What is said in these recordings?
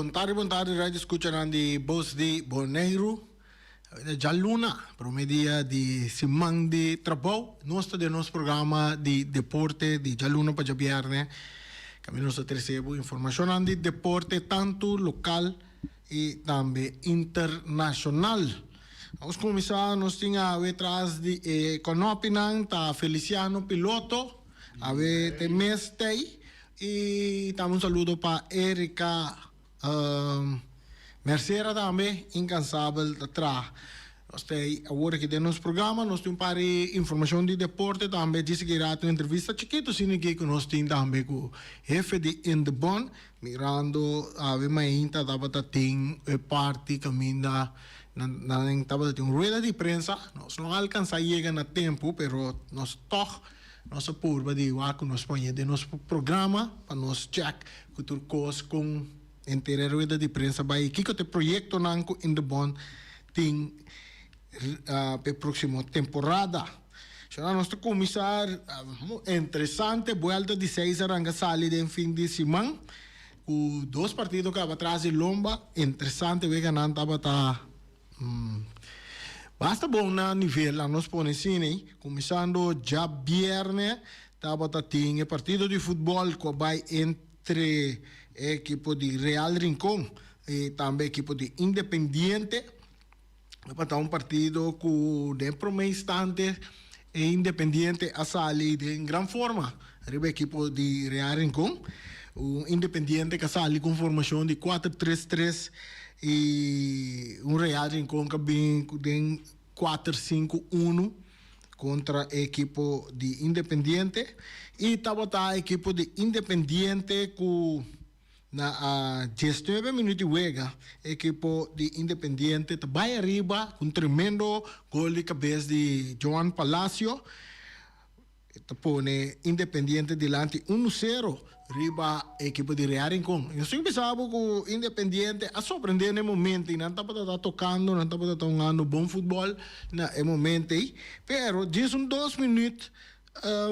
Bon tardi, bon tardi, radio escuchanan di Bos di Boneiru. Djaluna, prome dia di siman di trabou, nos ta den nos programa di deporte di djaluna pa djabierne. Kaminda nos ta trese bo informashonnan di deporte tantu lokal i tambe internashonal. Nos kuminsá, nos tin awe tras di e kònòpinan ta Feliciano Piloto, awe te mes tei. I tambe un saludo pa Erika Mercera tambe, incansabel ta traha. Nos ta awor aki den nos programa, nos tin un par di informacion di deporte tambe. Djis aki rato un entrevista chikito asina aki cu nos tin tambe cu hefe di Indebon, mirando awe mainta tabata tin e parti caminda nan tabata tin un rueda di prensa. Nos no alcansa yega na tempo, pero nos toch Nos a purba di wak ku nos pone den nos programa pa nos check ku tur kos kon henter e rueda di prensa bai i kiko ta e proyektonan ku Indebon tin pa e próksimo temporada. Shona nos ta kuminsá interesante buelta di seis a ranka sali den fin di siman ku dos partido kaba tras di lomba interesante weganan tabata. Basta bon na nivel a nos pone asina, kuminsando djabierne tabata tin e partido di futbòl ku a bai entre e ekipo di Real Rincon i tambe ekipo di Independiente. Tabata un partido ku den promé instante e Independiente a sali den gran forma riba ekipo di Real Rincon. Un Independiente ku a sali ku un formashon di kuater tres tres I un Real Rincon ka bin den kuater sinku unu kontra e ekipo di Independiente. I tabata ekipo di Independiente ku na a diesnuebe minuut di wega ekipo di Independiente ta bai ariba ku un tremendo gol di kabes di Joan Palacio. E ta pone Independiente dilanti unu sero riba e ekipo di Real Rincon. Nos tin bisa bo ku Independiente a sorprende na e momento ei. Nan tabata ta tokando, nan tabata ta hungando bon futbòl na e momento ei. Pero djis un dos minüt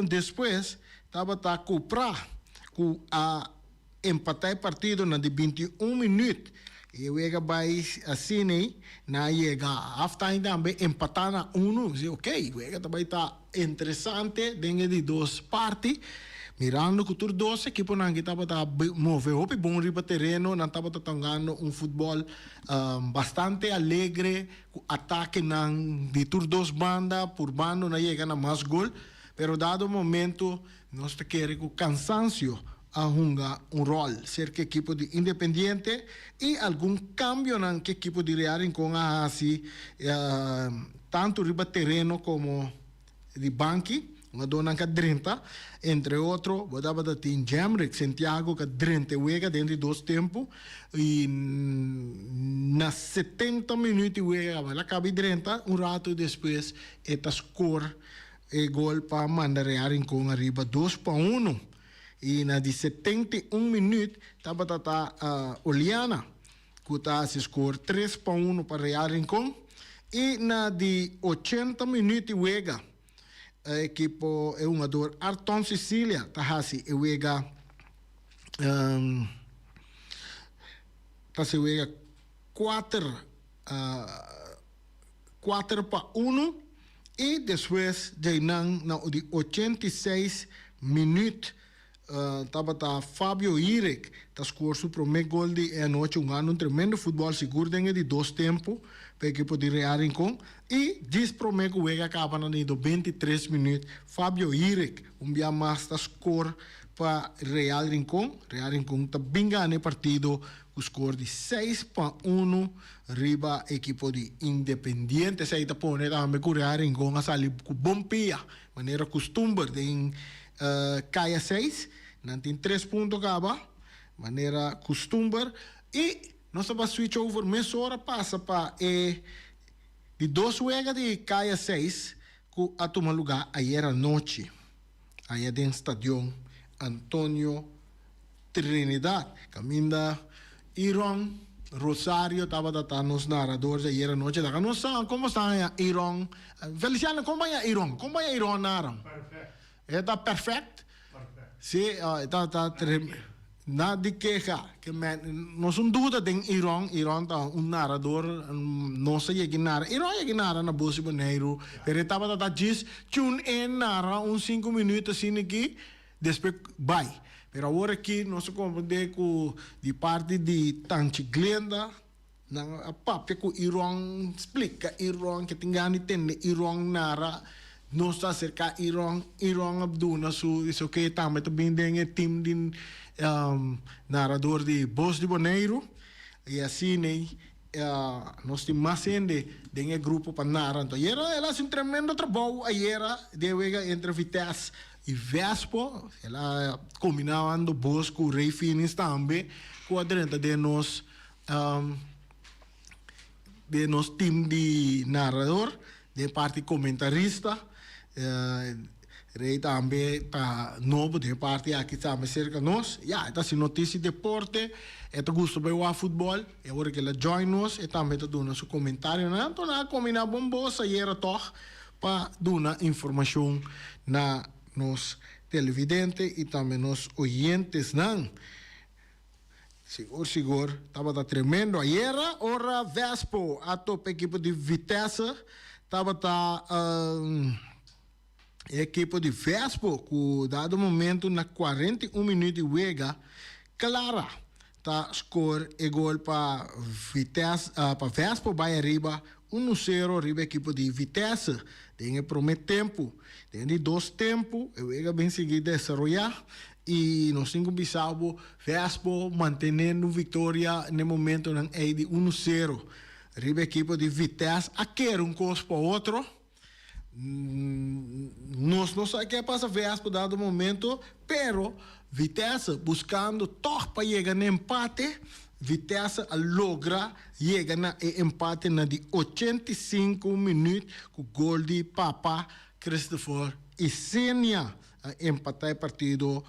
despues tabata Cupra ku a empatá e partido na di 21 minuut y e wega bai asina ey nan a yega half time tambe empatá na uno mi si ok wega ta bai ta interesante den e di dos parti mirando cu tur dos ekiponan aki tabata move hopi bon riba tereno nan tabata tongando un futbol bastante alegre cu atakenan di tur dos banda purbando na yega na mas gol pero dado momento Nos ta kere ku kansansio a hunga un ròl serka ekipo di Independiente i algun kambionan ku ekipo di Real Rincon a hasi tantu riba tereno komo di banki. Hungadónan ka drenta, entre otro bo tabata tin Jemrick Santiago ka drenta e wega den di dos tempu i na 70 minüt di wega el a kaba di drenta, un ratu despues e ta skor E gol pa manda Real Rincon ariba dos pa uno y na di 71 minuut tabata ta Oliana cu ta haci score tres pa uno pa Real Rincon y na di 80 minuut di wega e ekipo e hungador Arton Cecilia ta haci e wega ta haci e wega kuater kuater pa unu i despues djeinan na di 86 minuut tabata Fabio Hirek ta score su prome gol di e anochi hungando un tremendo futbol sigur den e di dos tempo pa ekipo di Real Rincon i djis prome ku wega kaba na di 93 minuut Fabio Hirek un bia mas ta score pa Real Rincon. Real Rincon ta bin gana e partido ku score di seis pa unu riba ekipo di Independiente. Esei ta pone tambe ku Real Rincon a sali ku bon pia, manera kustumber den Kaya seis. Nan tin tres punto kaba, manera kustumber. I nos ta bai switch over mesora pasa pa e di dos wega di Kaya seis ku a tuma lugá ayera nochi aya den Stadion Antonio Trinidad, kaminda Iron Rosario tabata ta nos narador dje ayer anochi. Laga nos sa komo sta haña Iron. Feliciano, kon baña Iron? Kon baña Iron naran? Perfect. E ta perfect? Perfect. Si, e ta ta trem. Nada di keha. Ke men, no sun duda den Iron, Iron ta un narador, nos a yega nara, Iron a yega nara na Bos di Boneiru, pero e tabata ta djis tune in nara un sinku minuut asina aki, despues bai. Pero awor aki nos a komprende ku di parti di Tanchi Glenda, nan a papia ku Iron, splika Iron ke tin gana di tende Iron nara, nos ta aserka Iron, Iron a duna su, dice oke tambe ta bin den e team di narador di Bos di Boneiru y asina nos tin mas hende den e grupo pa nara. Anto ayera el a haci un tremendo trabou ayera den e wega entre Vitesse y Vespo, el a combina ando bos cu Ray Finis tambe cu a drenta den nos Den nos team di narrador, den parti comentarista, Rey tambe ta nobo den e parti aki tambe cerca nos. Ya, e ta haci noticia di deporte, e ta gusta bay wak futbol, y awor cu el a join nos, e tambe ta duna su comentarionan. Anto nan a combina bon bos ayera tog pa duna informacion na nos televidente y tambe nos oyentesnan. Sigur sigur tabata tremendo ayera ora Vespo a topa ekipo di Vitesse tabata e ekipo di Vespo ku dado momento na 41 minuut di wega Clara ta score e gol pa Vitesse pa Vespo bai ariba uno sero riba ekipo di Vitesse den e prome tempu. Den di dos tempu e wega bin sigui desaroya y nos tin cu bisa bo Vespo mantenendo victoria n'e momentonan ey di uno sero riba ekipo di Vitesse a kere un cos pa otro. Nos no sa ke a pasa Vespo dado momento, pero Vitesse buscando toch pa yega n'e empate, Vitesse a logra yega na e empate na di 85 minuut cu gol di Papa Christopher Isenia a empata e partido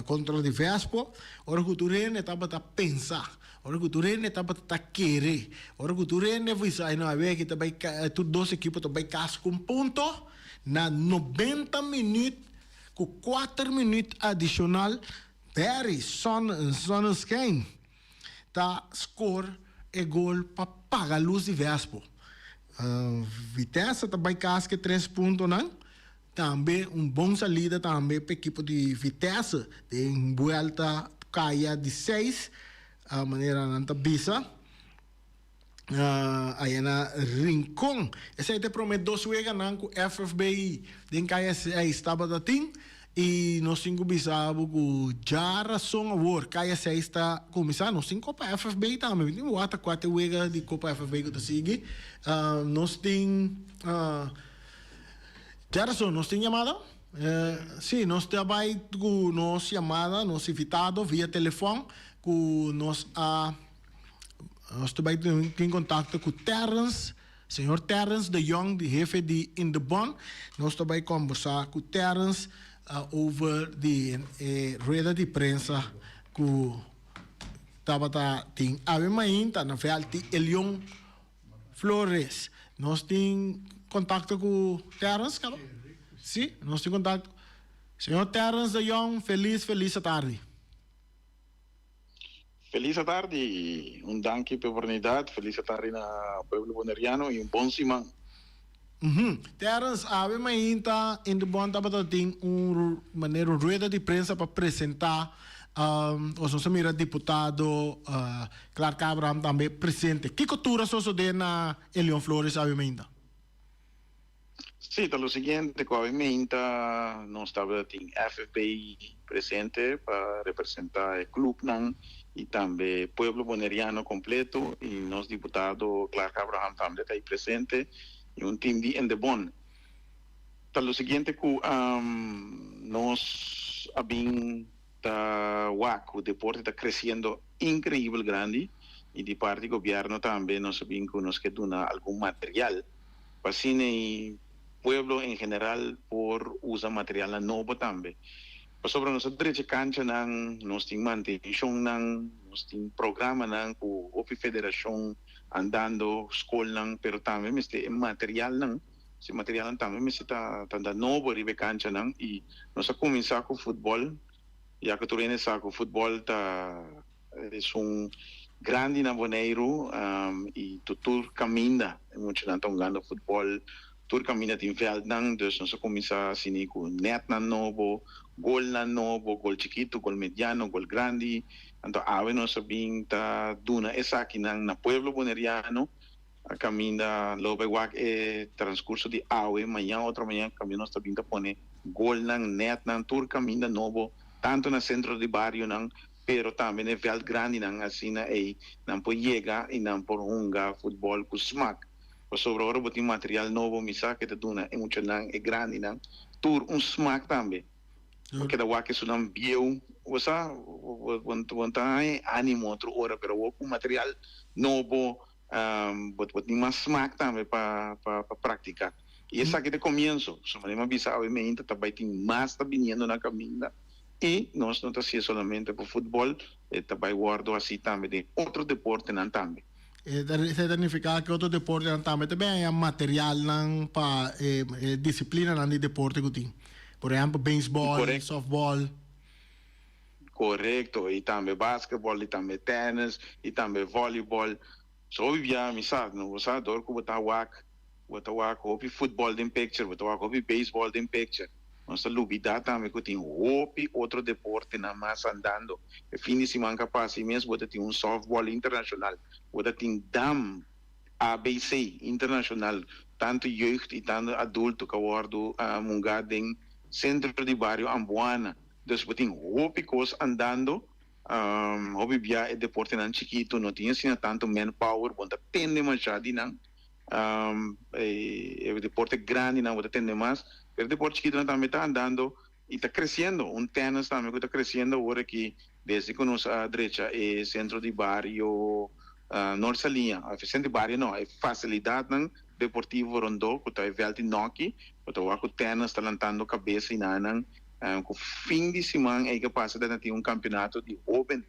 contra di Vespo. Ora cu tur hende tabata pensa, ora cu tur hende tabata ta kere, ora cu tur hende a bisa ay no awe aki ta bay tur dos ekipo ta bay cas cu un punto, na 90 minuut cu cuater minuut adicional Barry Sonnenschein ta score e gol pa paga luz di Vespo. Vitesse ta bay cas cu e tres puntonan. Tambe un bon salida tambe pa ekipo di Vitesse den buelta kaya di seis, manera nan ta bisa aya na Rincon. Esei ta e prome dos weganan ku FFB den kaya seis tabata tin i nos tin ku bisa bo ku djarason awor kaya seis ta kuminsá. Nos tin Kopa FFB tambe, mi tin wak ta kua ta e wega di Kopa FFB ku ta sigui. Nos tin. Gerson, nos tin yamada? Sí, nos ta bai ku nos yamada, nos invitado via telefòn ku nos a nos ta bai tin kontakto ku Terrence, señor Terrence de Jong, di hefe di Indebon. Nos ta bai kombersá ku Terrence over di e rueda di prensa ku tabata tin awe mainta na vèlt di Elion Flores, nos tin contacto cu Terrence caba? Si, nos tin contacto. Señor Terrence de Jong, feliz feliz atardi. Feliz atardi, un danki p'e oportunidad, feliz atardi na pueblo Boneriano y un bon siman. Terrence, awe mainta Indebon tabata tin un manera un rueda di prensa pa presenta os nos a mira diputado Clark Abraham tambe presente. Kiko tur a sosode na Elion Flores awe mainta? Sí, ta lo siguiente, ku awe mainta nos tabata tin FFB presente pa representa e clubnan y tambe pueblo Boneriano completo y nos diputado Clark Abraham tambe ta ahí presente y un team di Indebon. Ta lo siguiente cu nos a bin ta wak cu deporte ta creciendo increibel grandi y di parti gobierno tambe nos a bin cu nos ke duna algun material pa asina y pueblo en general por usa materialnan nobo tambe. Pasobra nos a drecha kanchanan, nos tin mantenshonnan, nos tin programanan ku hopi federashon andando, skolnan, pero tambe mester e materialnan, si materialnan tambe mester ta ta nobo riba e kanchanan i nos a kuminsá ku futbòl. Ya ku tur hende sa ku futbòl ta esun grandi na Boneiru i tur kaminda e muchanan ta hungando futbòl, tur kaminda tin vèldnan, dus nos a kuminsá asina ku nètnan nobo, golnan nobo, gol chikitu, gol mediano, gol grandi. Anto awe nos a bin ta duna esakinan na pueblo boneriano a kaminda lo bai wak e transkurso di awe, mañan, otro mañan kaminda nos ta bin ta pone golnan, nètnan, tur kaminda nobo, tantu na sentro di barionan pero tambe na e vèlt grandinan, asina ei nan por yega i nan por hunga futbòl ku smak. Pasobra ora bo tin material nobo mi sa ke ta duna e muchanan, e grandinan, tur un smak tambe. Bo keda wak esunnan bieu, bo sa, bo no ta haña e ánimo otro ora, pero awor ku material nobo bo tin mas smak tambe pa praktiká. I esaki ta e komienso. Pasobra manera mi a bisa awe meinta ta bai tin mas ta biniendo na kaminda i nos no ta hasié solamente pa futbòl, e ta bai wòrdu hasí tambe den otro deportenan tambe. Esei ta nifiká ku otro deportenan tambe ta bin haña materialnan pa e disiplinanan di deporte ku tin. Por ehèmpel beisbòl, sòftbòl. Korekto, i tambe basketbòl, i tambe tènis, i tambe vòlibòl. So hopi bia mi sa, no bo sa dor ku bo ta wak, bo ta wak hopi futbòl den picture, bo ta wak hopi beisbòl den picture. Nos ta lubidá tambe ku tin hopi otro deportenan mas andando. E fin di siman ku a pasa ei mes bo ta tin un sòftbòl internashonal, bo ta tin dam ABC internashonal, tantu jeugd i tantu adulto ku a wòrdu mungá den sentro di bario Ambuana. Dus bo tin hopi kos andando, hopi bia e deportenan chikitu no tin asina tantu manpower, bo no ta tende masha di nan. E deporte grandinan bo ta tende mas, pero e deporte chikitunan tambe ta andando i ta kresiendo. Un tènis tambe ku ta kresiendo awor aki desde ku nos a drecha e sentro di bario Noord Saliña, òf e sentro di bario no, e fasilidatnan deportivo rondó ku ta e vèlt di nòki, bo ta wak ku tènis ta lantando kabes einanan. Ku fin di siman ei ke pasa ta tin un kampionato di hóben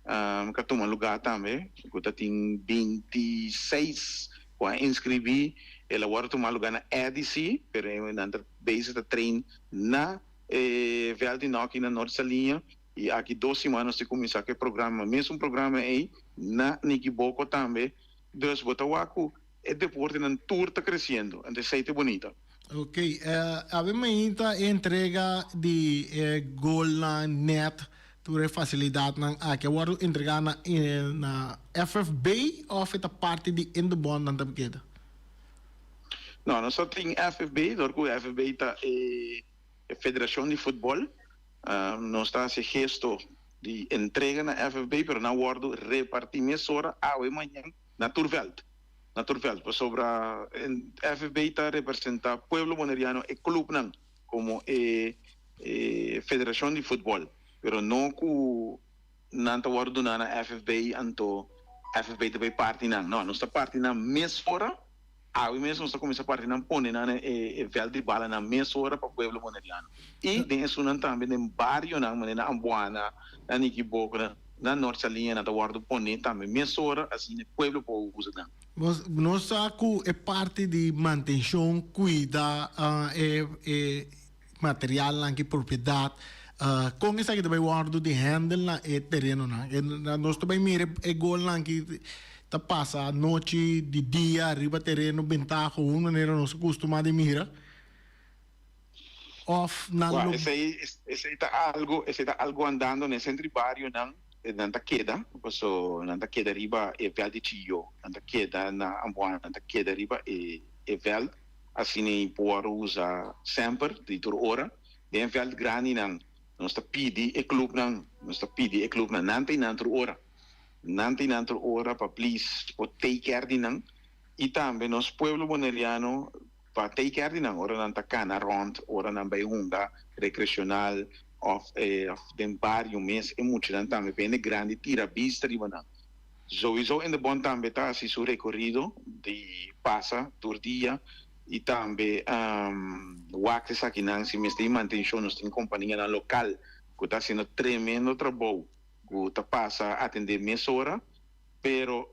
ka tuma lugá tambe ku ta tin 26 ku a inskribí. El a wòrdu tuma lugá na Edisi pero nan ta bezig ta train na e vèlt di nòki na Nort Saliña i aki 2 siman nos ta kuminsá ku e programa, mesun programa ei na Nikiboko tambe. Dus bo ta wak ku e deportenan tur ta kresiendo, anto esei ta bunita. Ok, awe mainta e entrega di e golnan net tur e facilidadnan aki a wordo entrega na na FFB of e ta parti di Indebon nan ta keda? No, nos ta tin FFB dor cu FFB ta e federacion di futbol. Nos ta haci gesto di entrega na FFB pero nan wordo reparti mesora awe mañan na tur veld. Na tur veld pasobra FFB ta representa pueblo boneriano e clubnan como e federacion di futbol pero no cu nan ta wordo duna na FFB anto FFB ta bay parti nan no nos ta parti nan mesora awe mes nos ta cuminsa parti nan pone nan na e veld di bala nan mesora pa pueblo boneriano y den esunnan tambe den barionan manera na Ambuana na Nikiboko na. Na Nort Saliña nan ta wòrdu poné tambe mesora asina e pueblo por usa nan. Nos sa ku e parti di mantenshon, kuida e e materialnan ki propiedat, kon esaki ta bai wòrdu di handle na e terenonan? Nos ta bai mira e golnan ki ta pasa anochi, di dia riba tereno bentaho, un manera nos a kustumá di mira. Of nan lo. Esei esei ta algo esei ta algo andando na e sentro di barionan nan ta keda paso nan ta keda riba e veld di Chiyo nan ta keda na Ambuana nan ta keda riba e e veld asina e por usa semper di tur ora den e veld grandinan nos ta pidi e clubnan nos ta pidi e clubnan nan ta einan tur ora nan ta einan tur ora pa please por take care di nan y tambe nos pueblo boneriano Pa take care di nan ora nan ta cana rond, ora nan bay hunga recreacional of den bario mes e muchanan tambe pa hende grandi tira bista riba nan. Sowieso in de bon tambe ta haci su recorido di pasa tur dia y tambe wak esakinan si mester di mantencion nos tin companianan local cu ta haciendo tremendo trabou cu ta pasa atende mesora pero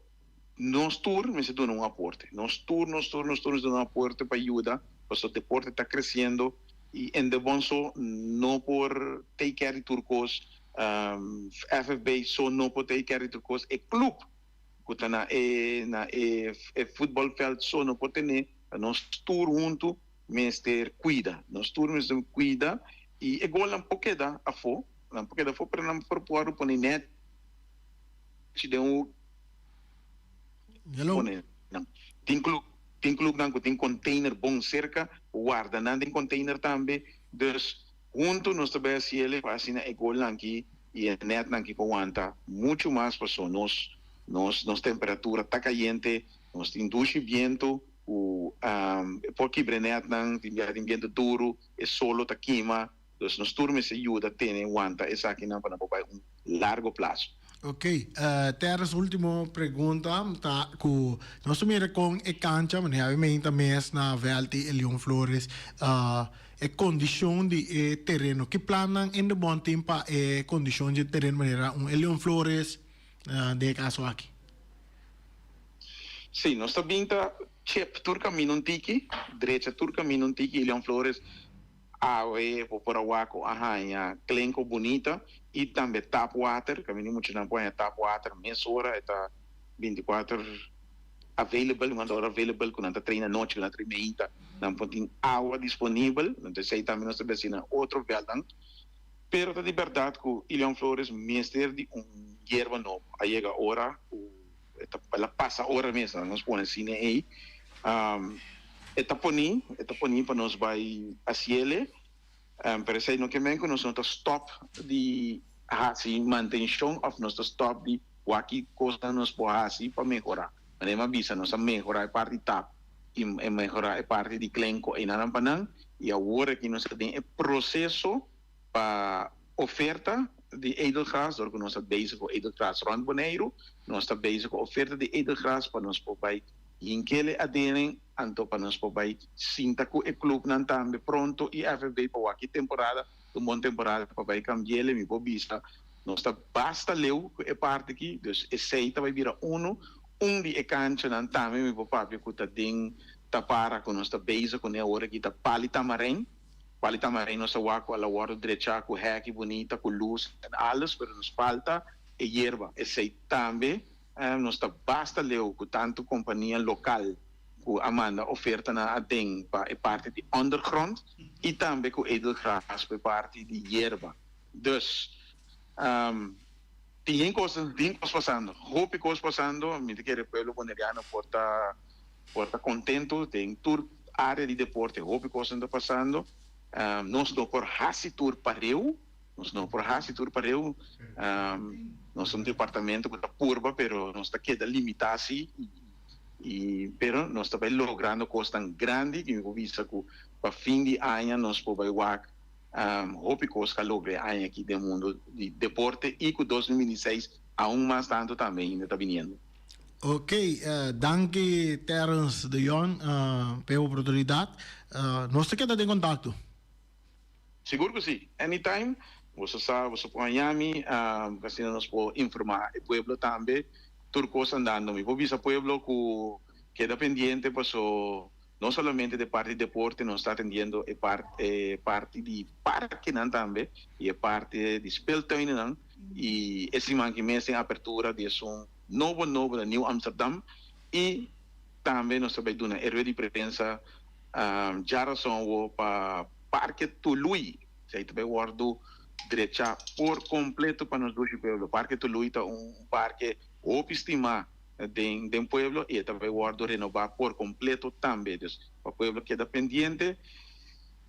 Nos tur mester duna un aporte. Nos tur, nos tur, nos tur mester duna un aporte pa yuda, pasobra deporte ta creciendo y Endebon so no por take care di tur cos. FFB so no por ta e keri tur kos, e club ku ta na e na e e futbolveld so no por tene, ta nos tur huntu mester kuida, nos tur mester kuida i e golnan por keda afó, nan por keda afó pero nan por wòrdu pone nèchi den un Hello. pone nan. Tin club tin clubnan ku tin container bon serka, warda nan den container tambe, dus Huntu nos ta bai hasiel pa asina e golnan ki i e netnan ki por wanta muchu mas paso nos nos nos temperatura ta kayente, nos tin dushi bientu ku por kibra e netnan, tin bia tin bientu duru, e solo ta kima, dus nos tur mester yuda tene wanta esakinan pa nan por bai un largo plaso. Ok, Terrence ultimo pregunta ta ku nos ta mira kon e kancha, manera mi meinta mes na vèlt di Elion Flores, e kondishon di e tereno. Ki plannan Indebon tin pa e kondishon di e tereno manera un Elion Flores den e kaso aki? Sí, nos ta bin ta chep tur kaminda un tiki, drecha tur kaminda un tiki Elion Flores. Awe bo por a wak ku a haña klenko bunita i tambe tap water. Kaminda di muchanan por haña tap water mesora e ta bintikuater available, un ora available ku nan ta train anochi, ku nan ta train meinta, nan por tin awa disponibel. Entonces esei tambe nos ta besi na otro vèltnan. Pero ta di bèrdat ku Ilion Flores mester di un yerba nobo. A yega ora ku E ta el a pasa ora mes, nos pone asina ei. E ta poni, e ta poni pa nos bai hasiele, pero esei no ke men ku nos no ta stòp di hasi mantenshon òf nos ta stòp di wak ki kosnan nos por hasi pa mehorá. Manera mi a bisa, nos a mehorá e parti tap i mehorá e parti di klenko einanan pa nan i awor aki nos ta den e proseso Pa oferta di edelgras, dor ku nos ta bezig ku edelgras rònt Boneiru, nos ta bezig ku oferta di edelgras pa nos por bai hinkele aden, anto pa nos por bai sinta ku e klupnan tambe pronto i FFB pa wak ki temporada ta un bon temporada pa bai kambiele. Mi por bisa nos ta basta leu ku e parti aki, dus esei ta bai bira unu. Un di e kanchanan tambe mi por papia ku ta den tapara ku nos ta bezig kuné awor aki ta Pali Tamarijn. Cual ta manera nos a wak cu a la wordo drecha cu heki bunita, cu luz en alles, pero nos falta e yerba. Esey tambe nos ta basta leu cu tanto compania local cu a manda ofertanan aden pa e parti di ondergrond y tambe cu Edelgras pa e parti di yerba. Dus, tin hen cos, tin cos pasando, hopi cos pasando. Mi ta kere pueblo Boneriano por ta. Por ta contento den tur area di deporte hopi cosnan ta pasando. Nos no por haci tur pareu, nos no por haci tur pareu. Nos ta un departamento cu ta purba pero nos ta keda limita si y pero nos ta bay logrando cosnan grandi y mi por bisa cu pa fin di aña nos por bay wak hopi cos ca logra e aña aki den mundo di deporte y cu 2026 aun mas tanto tambe ainda ta biniendo. Ok, danki Terrence de Jong pa e oportunidat. Nos ta keda den kontakto. Sigur ku si. Anytime. Boso sa, boso por haña mi, asina nos por informá e pueblo tambe tur kos andando. Mi por bisa pueblo ku keda pendiente paso no solamente de parti deporte nos ta atendiendo e e parti di parkenan tambe i e parti di speeltuinnan i e siman ki mes tin apertura di esun nobo nobo na Nieuw Amsterdam y tambe nos ta bay duna e rueda di prensa djarason wo pa Parke Tului. Esey ta bay wordo drecha por completo pa nos dushi pueblo. Parke Tului ta un parke hopi stima den den pueblo y e ta bay wordo renoba por completo tambe. Dus pa pueblo keda pendiente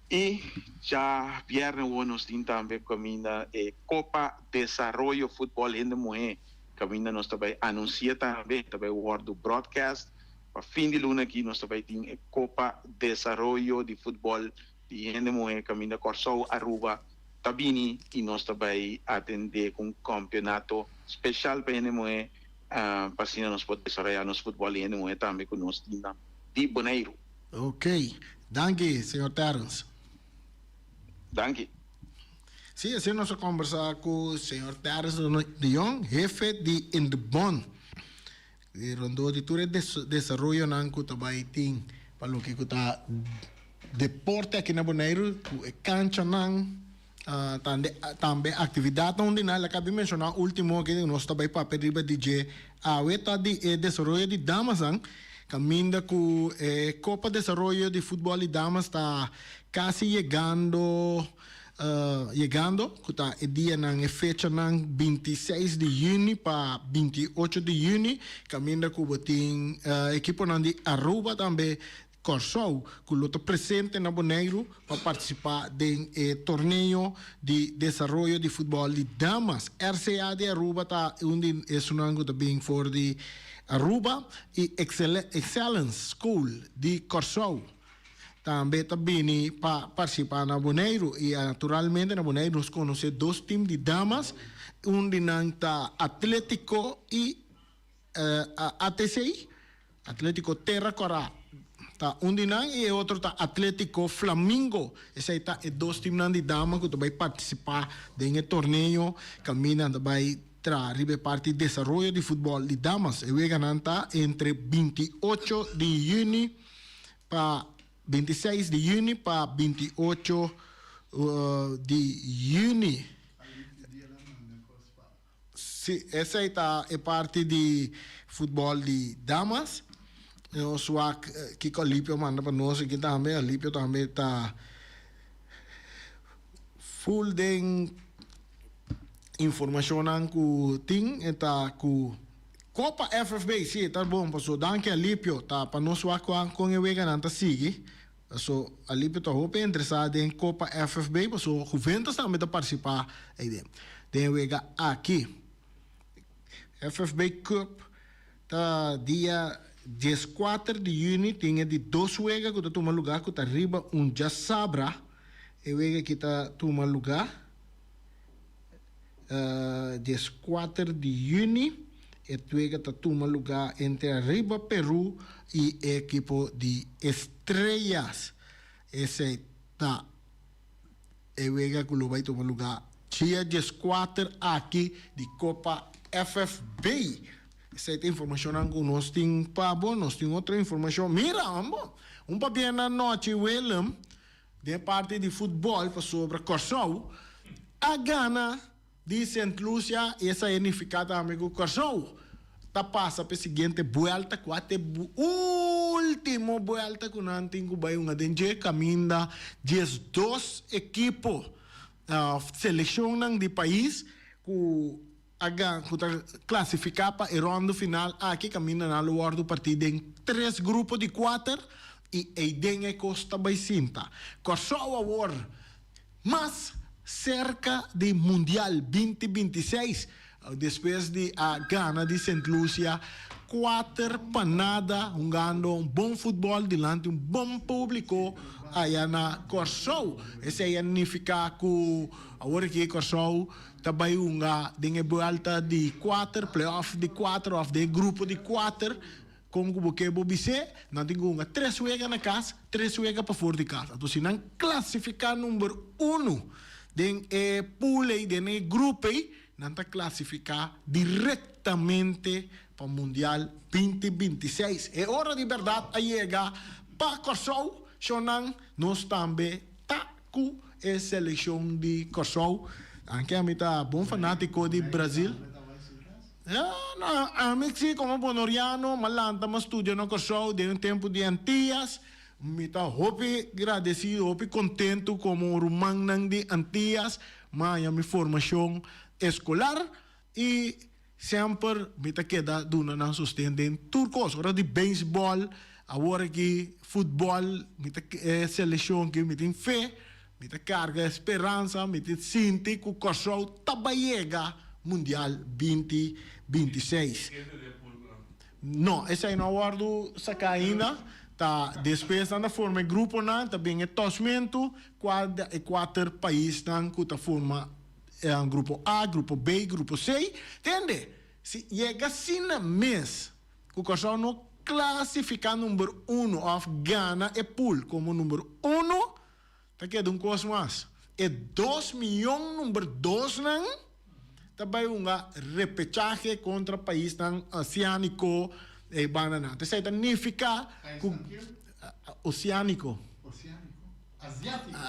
y dja bierne wo nos tin tambe caminda e Copa Desaroyo Futbol Hende Muhe. Kaminda nos ta bai anunsia tambe, ta bai wòrdu broadcast. Pa fin di luna aki nos ta bai tin e Kopa Desaroyo di Futbòl di Hende Muhé kaminda Kòrsou, Aruba ta bini i nos ta bai atendé ku un kampionato speshal pa hende muhé pa asina nos por desaroyá nos futbòl di hende muhé tambe ku nos timnan di Boneiru. Ok, danki señor Terrence. Danki. Sí, asina nos a kombersá ku señor Terrence de Jong, hefe di Indebon, di rondó di tur e desaroyonan ku ta bai tin pa loke ku ta deporte aki na Boneiru, ku e kanchanan. Tambe actividadnan di nan, laga mi menciona ultimo aki nos ta bay papia riba di dje awe ta di e desaroyo di damasnan caminda cu e Copa Desaroyo di Futbol di Damas ta casi yegando yegando cu ta e dianan e fechanan 26 di juni pa 28 di juni caminda cu bo tin ekiponan di Aruba tambe Kòrsou ku lo ta presente na Boneiru pa partisipá den e torneo di desaroyo di futbòl di damas. RCA di Aruba ta un di esunnan ku ta bin for di Aruba i Excellence School di Kòrsou tambe ta bini pa partisipá na Boneiru. I naturalmente na Boneiru nos konosé dos tim di damas, un di nan ta Atlétiko i ATC, Atlético Terra Corá, ta un di nan i e otro ta Atlético Flamingo. Esei ta e dos timnan di dama ku ta bai partisipá den e torneo kaminda nan ta bai traha riba e parti desaroyo di futbòl di damas. E weganan ta entre 28 di yüni pa 26 di yüni pa 28 di yüni. Si, esei ta e parti di futbòl di damas. Nos wak kiko Alipio a manda pa nos aki tambe. Alipio tambe ta full den informashonnan ku tin. E ta ku Kopa FFB. Si, e ta bon paso danki Alipio. Ta pa nos wak kon e weganan ta sigui. Paso Alipio ta hopi interesá den Kopa FFB paso Juventus tambe ta partisipá ei den e wega aki. FFB Cup ta dia 14 di yüni tin e di dos wega ku ta tuma lugá ku ta riba un djasabra. E wega aki ta tuma lugá 14 di yüni. E wega ta tuma lugá entre Arriba Peru i e ekipo di Estrellas. Esei ta e wega ku lo bai tuma lugá dia 14 aki di Kopa FFB. Esei ta informashonnan ku nos tin pa bo. Nos tin otro informashon. Mira, hombo! Un pabia na nochi Willem den parti di futbòl pasobra Kòrsou a gana. Di Sint Lucia i esei a nifiká tambe ku Kòrsou ta pasa pa e siguiente buèlta ku a ta e último buèlta ku nan tin ku bai hunga den dje kaminda 12 ekipo òf selekshonnan di pais ku a ku ta klasifiká pa e ròndu final aki kaminda nan lo wòrdu partí den tres grupo di kuater i eiden e kos ta bai sinta. Kòrsou awor Mas serka di Mundial 2026, despues di a gana di Sint Lucia kuater pa nada hungando un bon futbòl dilanti un bon públiko aya na Kòrsou. Esei a nifiká ku awor aki Kòrsou ta bai hunga den e buèlta di kuater, play-off di kuater òf den e grupo di kuater. Kon ku bo ke bo bis'é, nan tin ku hunga tres wega na kas, tres wega pafor di kas. Anto si nan klasifiká number unu den e pool ei, den e grup ei, nan ta klasifiká direktamente pa Mundial 2026. E ora di bèrdat a yega pa Kòrsou, shonnan, nos tambe ta ku e selekshon di Kòrsou. Anke ami ta bon fanátiko di Brazil. No, ami si komo bonoriano m'a lanta m'a studia na Kòrsou den un tempu di Antias. Mi ta hopi gradesido, hopi kontentu komo rumannan di Antias m'a haña mi formashon eskolar i semper mi ta keda duna nan sosten den tur kos. Ora di beisbòl, awor aki futbòl, mi ta e selekshon ki mi tin fe. Mi ta karga e speransa, mi ta sinti ku Kòrsou ta bai yega Mundial 2026. No, esei no a wòrdu saká ainda. Ta despues nan ta forma e gruponan, ta bin e tòsmentu kua e kuater paisnan ku ta forma grupo A, grupo B, grupo C. Tende, si yega asina mes ku Kòrsou no klasifiká number uno òf gana e pool komo number uno, Ta keda un kos mas. E dos miyon number dosnan ta bai hunga repechahe kontra paisnan oseaniko e bandanan. Esei ta nifiká ku. Paisnan ke? Oseaniko. Oseaniko?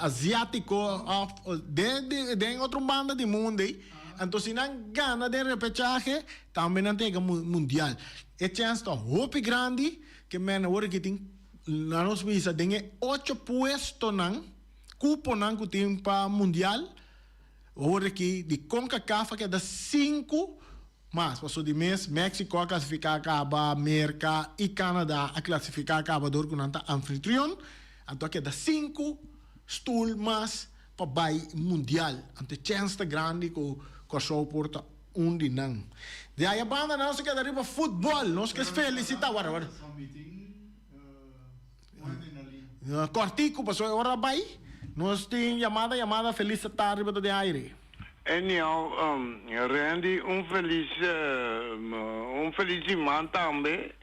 Asiátiko òf den den otro banda di mundu ei. Anto si nan gana den repechahe tambe nan ta yega mundial. E chèns ta hopi grandi ke men awor aki tin nan nos bisa den e ocho puestonan, kuponan ku tin pa mundial awor aki di Concacaf a keda sinku. Mas, paso di mes Mexico a clasifica caba, Merca y Canada a clasifica caba door cu nan ta anfitrion, anto a keda sinku stoel mas pa bay mundial. Anto e chens ta grandi cu Corsou por ta un di nan. Di aya banda nos a keda riba futbol, nos ke felicita, warda, warda. Cortico paso e ora a bay, nos tin yamada, yamada, feliz tardi bo ta den aire. Anyhow, Randy un felis un felis siman tambe,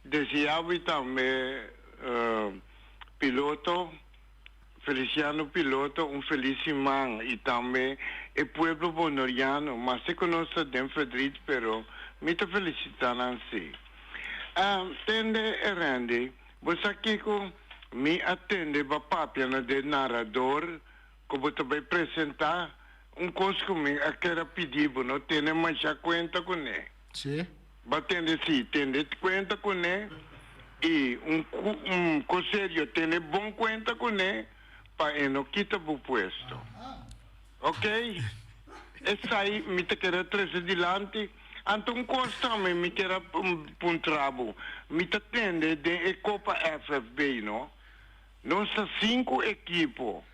deseabi tambe piloto Feliciano Piloto un felis siman y tambe e pueblo Bonoriano, maske cu nos ta den verdriet pero mi ta felicita nan si. Tende Randy, bo sa kico mi a tende ba papia na de narador Ku bo ta bai presentá un kos ku mi a keda pidi bo no tene mashá kuenta kuné. Sí. Bo tende sí, tende kuenta kuné i un un kos serio, tene bon kuenta kuné pa e no kita bo puesto. Oké? Esei mi ta keda trese dilanti. Anto un kos tambe mi keda puntra bo, mi ta tende den e Kopa FFB, no? Nos ta sinku ekipo.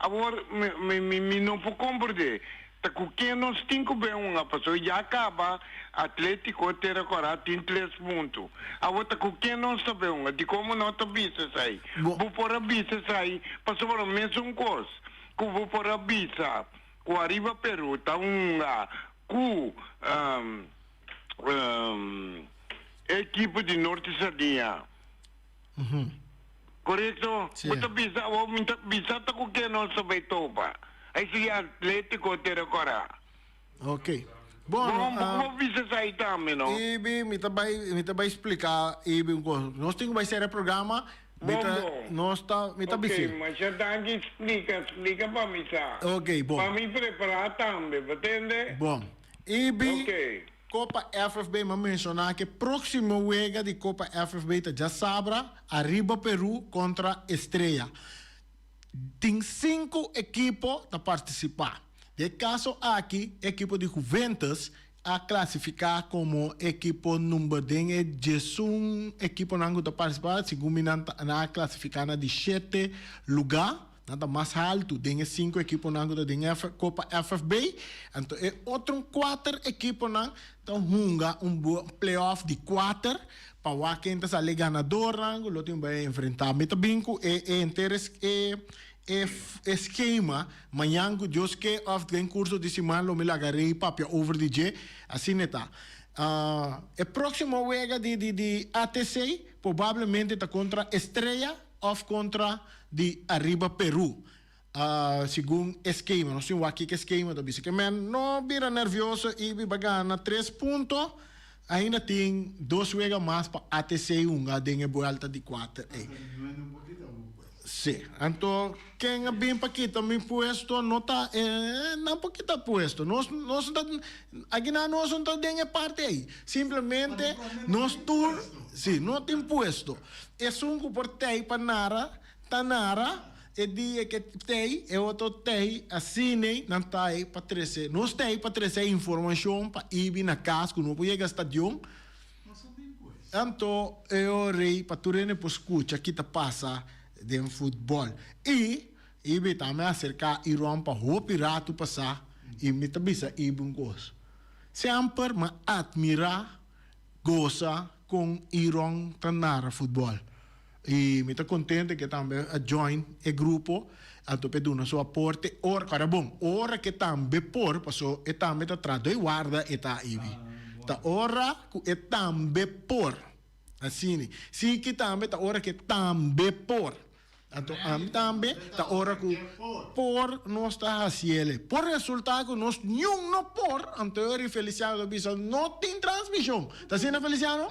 Awor mi mi mi no por komprendé ta ku ken nos tin ku ben hunga pasobra ya kaba Atletico Tera Kora tin tres punto. Awor ta ku ken nos ta ben hunga? Dikon bo no ta bisa esei? Bo por a bisa esei pasobra mesun kos ku bo por a bisa ku Ariba Peru ta hunga ku e ekipo di Norte Sardiña. Korekto? Bo ta bisa awor mi ta bisa ta ku ke nos ta bai topa. Ai sigui Atletico te rekora. Ok. Bon, bo bo bisa esai tambe no? Ibi, mi ta bai mi ta bai splika Ibi un kos. Nos tin ku bai sera e programa. Mi ta nos ta mi ta bis'é. Ok, masha danki splika splika pa mi sa. Ok, bon. Pa mi prepara tambe, bo tende? Bon. Ibi. Ok. Copa FFB m'a menciona cu e proximo wega di Copa FFB ta djasabra ariba Peru contra Estrella. Tin cinco ekipo ta participa. Den e caso aki e ekipo di Juventus a clasifica como ekipo number den e diesun ekiponan cu ta participa segun mi nan a clasifica na di shete luga. Nan ta mas haltu den e sinku ekiponan ku ta den e Kopa FFB. Anto e otro kuater ekiponan ta hunga un playoff di kuater pa wak ken ta sali e ganadornan ku lo tin bai enfrentá. Mi ta bin ku e henter e e skema mañan ku Dios ke òf den kurso di siman lo mi laga Rey papia over di dje. Asina e ta. E próksimo wega di di ATC probablemente ta kontra Estrella. Of kontra di ariba Peru. Segun e skema. Nos tin wak kiko e skema ta bisa. Ke men no bira nervioso i biba gana tres punto. Ainda tin dos wega mas pa ATC hunga den e buelta di kuater ei. Si. Anto ken a bin pa kita mi puesto no ta e nan por kita puesto. Nos nos ta akinan nos no ta den e parti ei. Simplemente nos tur si no tin puesto. Esun ku por tei pa nara, ta nara, e dia ke tei, e otro tei, asin'ei nan ta ei pa trese, nos tei pa trese e informashon pa ibi na kas ku no por yega stadion. Anto e ora ei pa tur hende por skucha ki ta pasa den futbòl. I ibi tambe a aserká Iron pa hopi ratu pasá i mi ta bisa ibi un kos, Semper mi a atmirá gosa con Iron ta nara futbol y mi ta contento ke tambe a join e grupo anto p'e duna su aporte ora cu ara bon ora ke tambe por paso e tambe ta traha doy warda e ta ibi ta ora cu e tambe por asini si ki tambe ta ora ke tambe por. Anto ami tambe ta ora ku por nos ta hasiele. Por resulta ku nos niun no por, anto e ora Feliciano ta bisa no tin transmishon. Ta asina Feliciano?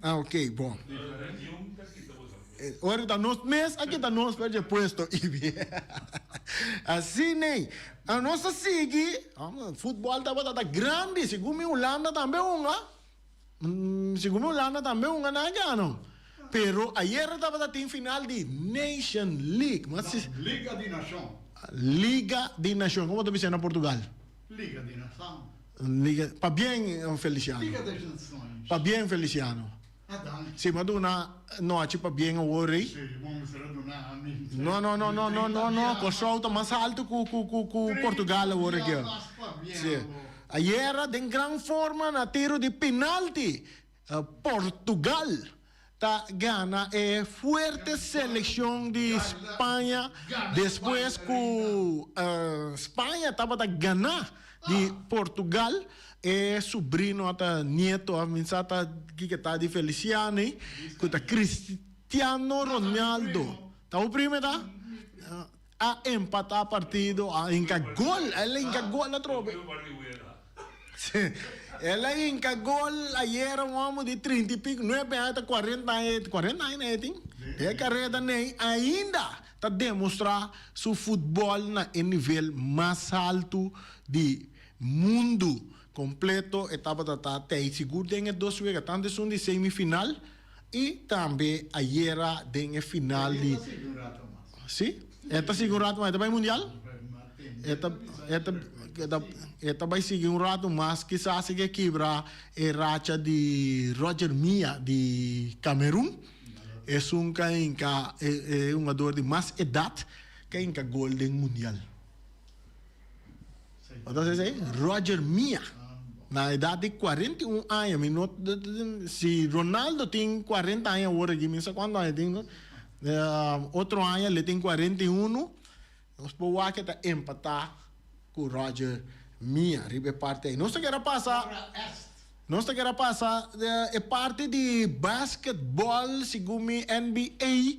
Ah ok, bon. Ora ta nos mes a kita nos for dje puesto Ibi. Asina ei. Nos ta sigui, futbol tabata ta grandi, segun mi Hulanda tambe hunga. Segun mi Hulanda tambe hunga nan a gana. Pero ayera tabata tin final di Nation League. Liga di Nashon. Liga di Nashon. Como ta bisa na Portugal? Liga di Nação. Liga, pabien Feliciano. Liga das Nações. Pabien Feliciano. Ah, danki. Si, mi a duna nochi pabien awor rey. Si, bo mester a duna ami. No, no, no, no, no, no, no. Kòrsou ta mas alto ku, ku, ku, ku Portugal awor aki. Treinta mas pabien Si. awor. Ayera den gran forma na tiro di penalti, Portugal ta gana e fuerte seleccion di Spaña despues cu Spaña tabata gana di Portugal. E sobrino a ta nieto a minsa ta kiko ta di Feliciani cu ta Cristiano Ronaldo. Ta bo primo e ta? A empata partido, a hinca gol, el a hinca gol atrobe. El a hinca gol ayera un homo di trinta y pico, nuebe aña ta cuarenta aña, cuarenta aña na e tin. E careda n'ey ainda ta demostra su futbol na e nivel mas halto di mundo completo. E tabata ta tey sigur den e dos wega, tanto esun di semifinal y tambe ayera den e final di. Si, e ta sigui un rato mas, e ta bay mundial? E ta, e ta, e ta, e ta bay sigui un rato mas, kisas e ke kibra e racha di Roger Milla di Camerun, esun ka hinka e, e hungador di mas edat ka hinka gol den mundial. Bo ta sa esei? Roger Milla, na edat di 41 aña, mi no, si Ronaldo tin 40 aña awor aki, mi no sa cuanto aña e tin. Otro aña le tin 41, nos por wak e ta empatá ku Roger Milla riba e parti ei. Nos ta kere pasa, nos ta kere pasa e parti di basketball segun mi NBA.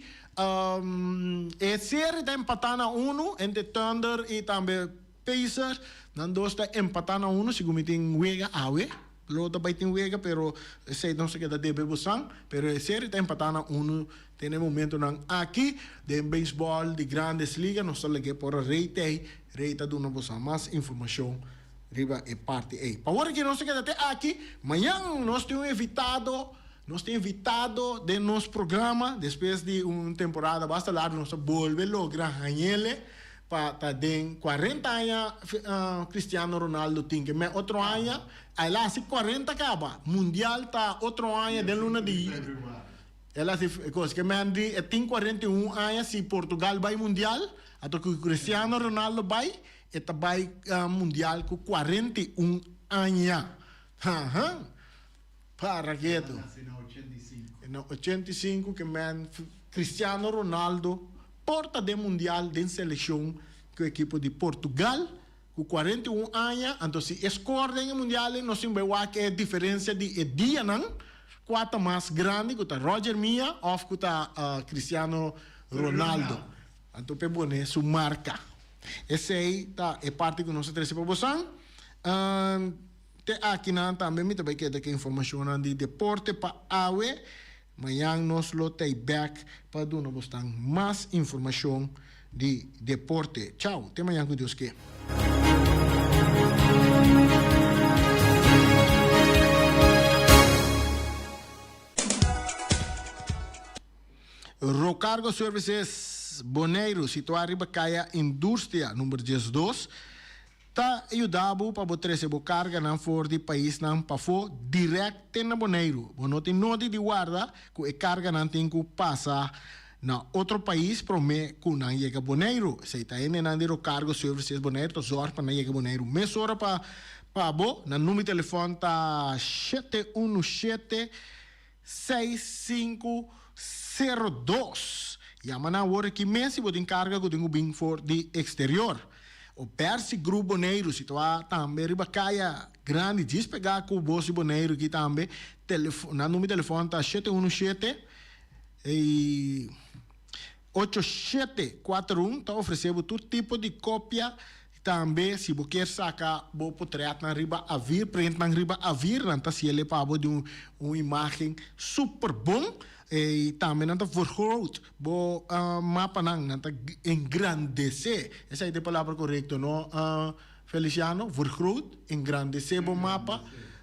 E serie ta empatá na unu entre Thunder i tambe Pacers. Nan dos ta empatá na unu segun mi tin wega awe. Lo ta bai tin wega pero esei nos ta keda debe bosan. Pero e serie ta empatá na unu den e momentonan aki. Den beisbòl di Grandes Ligas nos ta lag'é por a Rey Tey. Rey ta duna bosan mas informashon riba e parti ei. Pa ora ki nos ta keda te aki, mañan nos tin un invitado, nos tin invitado den nos programa despues di un temporada basta largu nos ta bolbe logra hañ'ele. Pa ta den cuarenta aña Cristiano Ronaldo tin ke me otro aña el a hasi cuarenta kaba mundial ta otro aña den luna di el a hasi kos ke men di e tin 41 aña si Portugal bai mundial ato ku Cristiano Ronaldo bai e ta bai mundial ku 41 aña haha para ketu na 85 ke men Cristiano Ronaldo Por ta den mundial den seleccion cu ekipo di Portugal cu 41 aña, anto si e score den e mundial ei nos tin bay wak e diferencia di e dianan cua ta mas grandi cu ta Roger Milla of cu ta Cristiano Ronaldo. Anto p'e pone su marca. Esey ta e parti cu nos a trece pa bosan. Te akinan tambe mi ta bay keda cu e informacionnan di deporte pa awe. Mañan nos lo tei bek pa duna bosnan mas informashon di deporte. Chao, te mañan ku Dios ke. Rocargo Services Boneiru, situá riba Kaya Industria number 12, Ta yuda bo pa bo trese bo karganan for di paisnan pafó dirèkt te na Boneiru. Bo no tin nodi di warda ku e karganan tin ku pasa na otro pais promé ku nan yega Boneiru. Esei ta hendenan di Rocargo Services Boneiru ta zòrg pa nan yega Boneiru mesora pa pa bo. Nan number di telefòn ta 717 6502. Yama nan awor aki mes si bo tin karga ku tin ku bin for di eksterior. O Percy Group Boneiru situá tambe riba kaya grandi djis pegá ku bos di Boneiru aki tambe. Nan number di telefòn ta 717 8741 ta ofresé bo tur tipo di kopia. Tambe si bo kier saka bo potretnan riba avir, prentnan riba avir, nan ta hasiel pa bo di un un imagen super bon. I tambe nan ta vergroot bo mapanan, nan ta engrandece, esei ta e palabra korekto no Feliciano? Vergroot, engrandece bo mapa,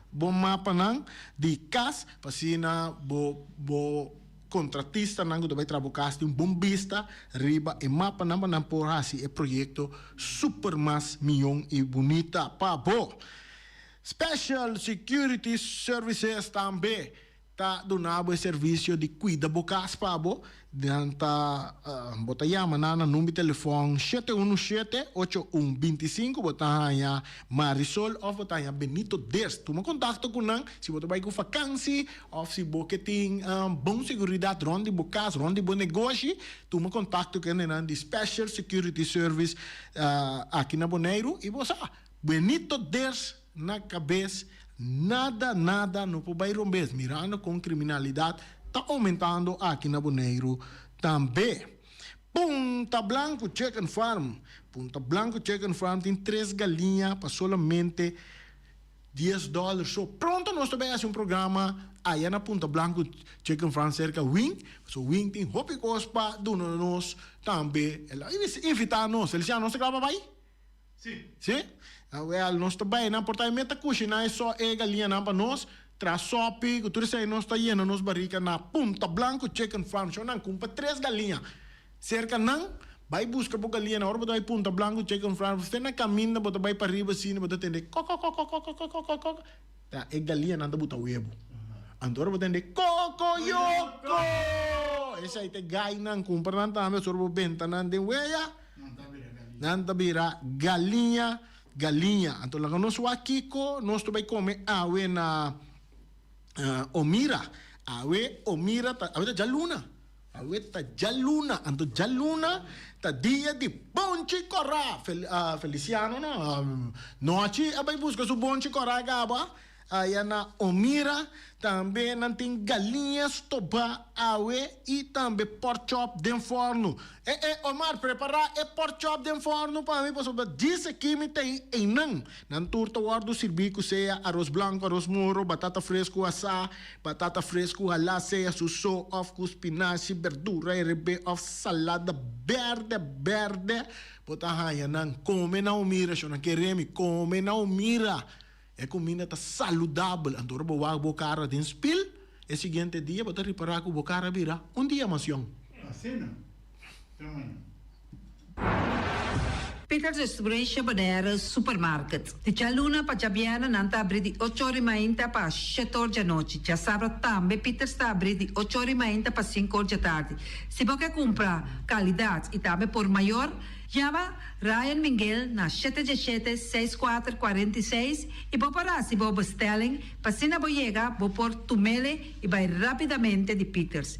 bo mapanan di kas, pa asina bo bo kontratistanan ku ta bai traha bo kas tin un bon bista riba e mapanan pa nan por hasi e proyekto super mas mion i bunita pa bo. Special Security Services tambe ta duna bo e servisio di kuida bo kas pa bo, nan ta bo ta yama nan na number di telefòn shete unu shete ocho un binti sinku, bo ta haña Marisol òf bo ta haña Benito Ders. Tuma kontakto ku nan si bo ta bai ku fakansi òf si bo ke tin bon seguridat rònt di bo kas, rònt di bo negoshi, tuma kontakto ku hendenan di Special Security Service aki na Boneiru i bo sa Benito Ders na kabes nada nada no por bai rombes mirando kon kriminalidat ta oumentando aki na Boneiru tambe. Punta Blanco Chicken Farm Punta Blanco Chicken Farm tin tres galiña pa solamente dies dòler so. Pronto nos ta bai hasi un programa aya na Punta Blanco Chicken Farm serka Wing pasobra Wing tin hopi kos pa duna nos tambe. El a invita nos. Feliciano nos ta kla pa bai? Sí. Sí? Awel, nos ta bai nan por ta e meta kushiná e so e galiñanan pa nos, tra sopi, ku tur esei nos ta yena nos barika na Punta Blanco Chicken Farm. Shon nan kumpra tres galiña serka nan, bai buska bo galiña. Ora bo ta bai Punta Blanco Chicken Farm, fe na kaminda bo ta bai pariba asina, bo ta tende kokokokokokokokok, ta e galiñanan ta buta webu. Anto ora bo tende kokoyoko, esei ta e gainan, kumpra nan tambe, ora bo benta nan den weya. Nan ta bira galiña, galiña. Anto laga nos wak kiko nos ta bai kome awe na Omira. Awe Omira ta, awe ta djaluna. Awe ta djaluna. Anto djaluna ta dia di bonchi kòrá. Feliciano no, nochi a bai buska su bonchi kòrá gaba. Aya na Omira tambe nan tin galiña stobá awe i tambe porkchop den fòrnu. E e Omar prepará e porkchop den fòrnu pa mi pasobra djis aki mi ta einan. Nan tur ta wòrdu sirbí ku sea aros blanku, aros moro, batata fresku asá, batata fresku halá sea su so òf ku spinashi, berdura herebé òf salada bèrdè bèrdè. Bo ta haña nan kome na Omira, shon nan kere mi kome na Omira. E kuminda ta saludabel, anto ora bo wak bo kara den spil, e siguiente dia bo ta ripará ku bo kara a bira un dia mas yòn. Asina, te mañana. Peters Restauration Bonaire Supermarket. Di djaluna pa djabièrnè nan ta abrí di ocho or i mainta pa shete or djanochi. Djasabra tambe Peters ta abrí di ocho or i mainta pa sinku or djatardi. Si bo ke kumpra kalidat i tambe por mayor, Yama Ryan Minguel na shete djeshete seis kuater 46 i bo por hasi bo bestelling pa asina bo yega bo por tumele i bai rapidamente di Peters.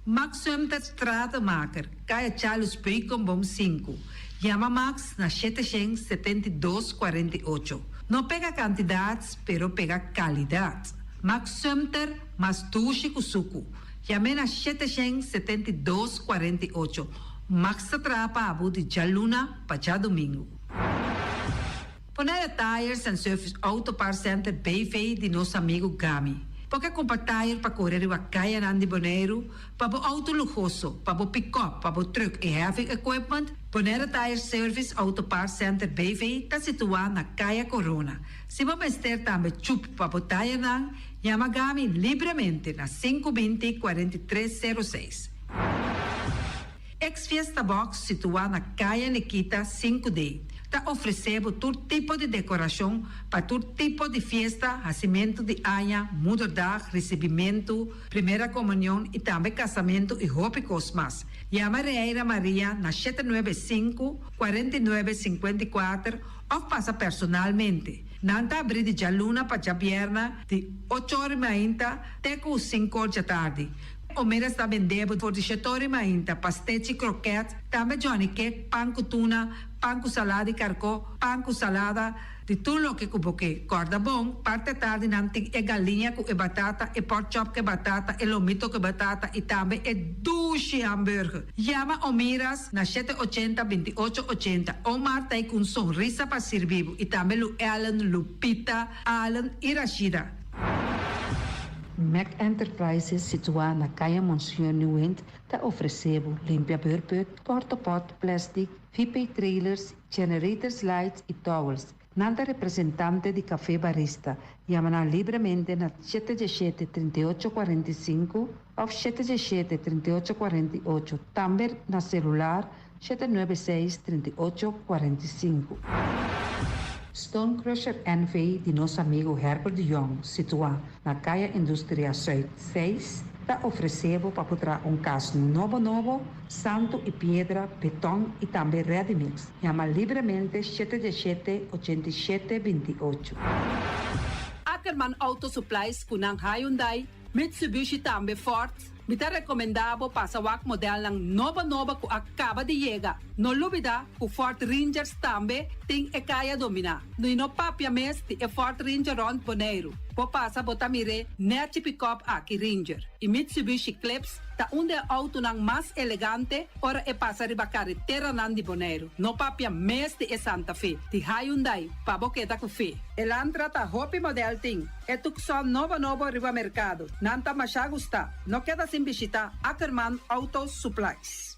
Max Sumter Stratenmaker, Kaya Charles Beukenboom sinku. Yama Max na 772 48. No pega kantidat pero pega kalidat. Max Sumter mas dushi ku suku. Yam'é na 772 48. Max ta traha pa bo di djaluna pa djadumingu. Bonaire Tires and Service Auto Parts Center BV di nos amigu Gami. Bo ke kumpra tire pa kore riba kayanan di Boneiru, pa bo auto luhoso, pa bo pikòp, pa bo trùk i heavy equipment? Bonaire Tire Service Auto Parts Center BV ta situá na Kaya Corona. Si bo mester tambe chup pa bo tirenan, yama Gami libremente na sinku binti 43 sero seis. Ex Fiesta Box situá na Kaya Nikita sinku D ta ofresé bo tur tipo di dekorashon pa tur tipo di fiesta, hasimentu di aña, moederdag, risibimentu, primera komunion i tambe kasamentu i hopi kos mas. Yama Reira Maria na shete nuebe sinku, 49, 54 òf pasa personalmente. Nan ta abrí di djaluna pa djabièrnè di ocho or i mainta te ku sinku or djatardi. Omeras ta bende bo for di shetor i mainta, pastechi, kroket, tambe johnny cake, pan ku tuna, pan ku salada di karkó, pan ku salada. Di tur loke ku bo ke. Kòrda bon, parti atardi nan tin e galiña ku e batata, e porkchop ku e batata, e lomito ku e batata i tambe e dushi hamburger. Yama Omiras na shete ochenta, binti ocho ochenta. Omar ta ei ku un sonrisa pa sirbi bo i tambe Lu Ellen, Lupita, Allen i Rashida. Mac Enterprises situá na Kaya Monseñor Nieuwind ta ofresé bo limpia beurput, portopot, plastic, VP trailers, generators lights y towels. Nan ta representante di Café Barista. Yama nan libremente na shete diesshete, 38 45 of shete diesshete, 38 48. Tambe na celular 796, 38 45. Stone Crusher NV di nos amigo Herbert de Jong, situá na Kaya Industria Zuid 6, ta ofresé bo pa por traha un kas nobo nobo, santu i piedra, beton i tambe ready mix. Yama libremente shete diesshete, 87 28. Ackerman Auto Supplies ku nan Hyundai, Mitsubishi tambe Ford. Mi ta rekomendá bo pasa wak modelnan nobo nobo ku a kaba di yega. No lubidá ku Ford Rangers tambe tin e kaya dominá. I no papia mes di e Ford Ranger rònt Boneiru. Bo pasa bo ta mir'é nèchi pikòp aki Ranger. I Mitsubishi Eclipse ta un di e outonan mas elegante ora e pasa riba kareteranan di Boneiru. No papia mes di e Santa Fe di Hyundai pa bo keda ku fe. Elantra ta hopi modèl tin. E Tucson nobo nobo riba merkado. Nan ta masha gustá. No keda sin bishitá Ackerman Auto Supplies.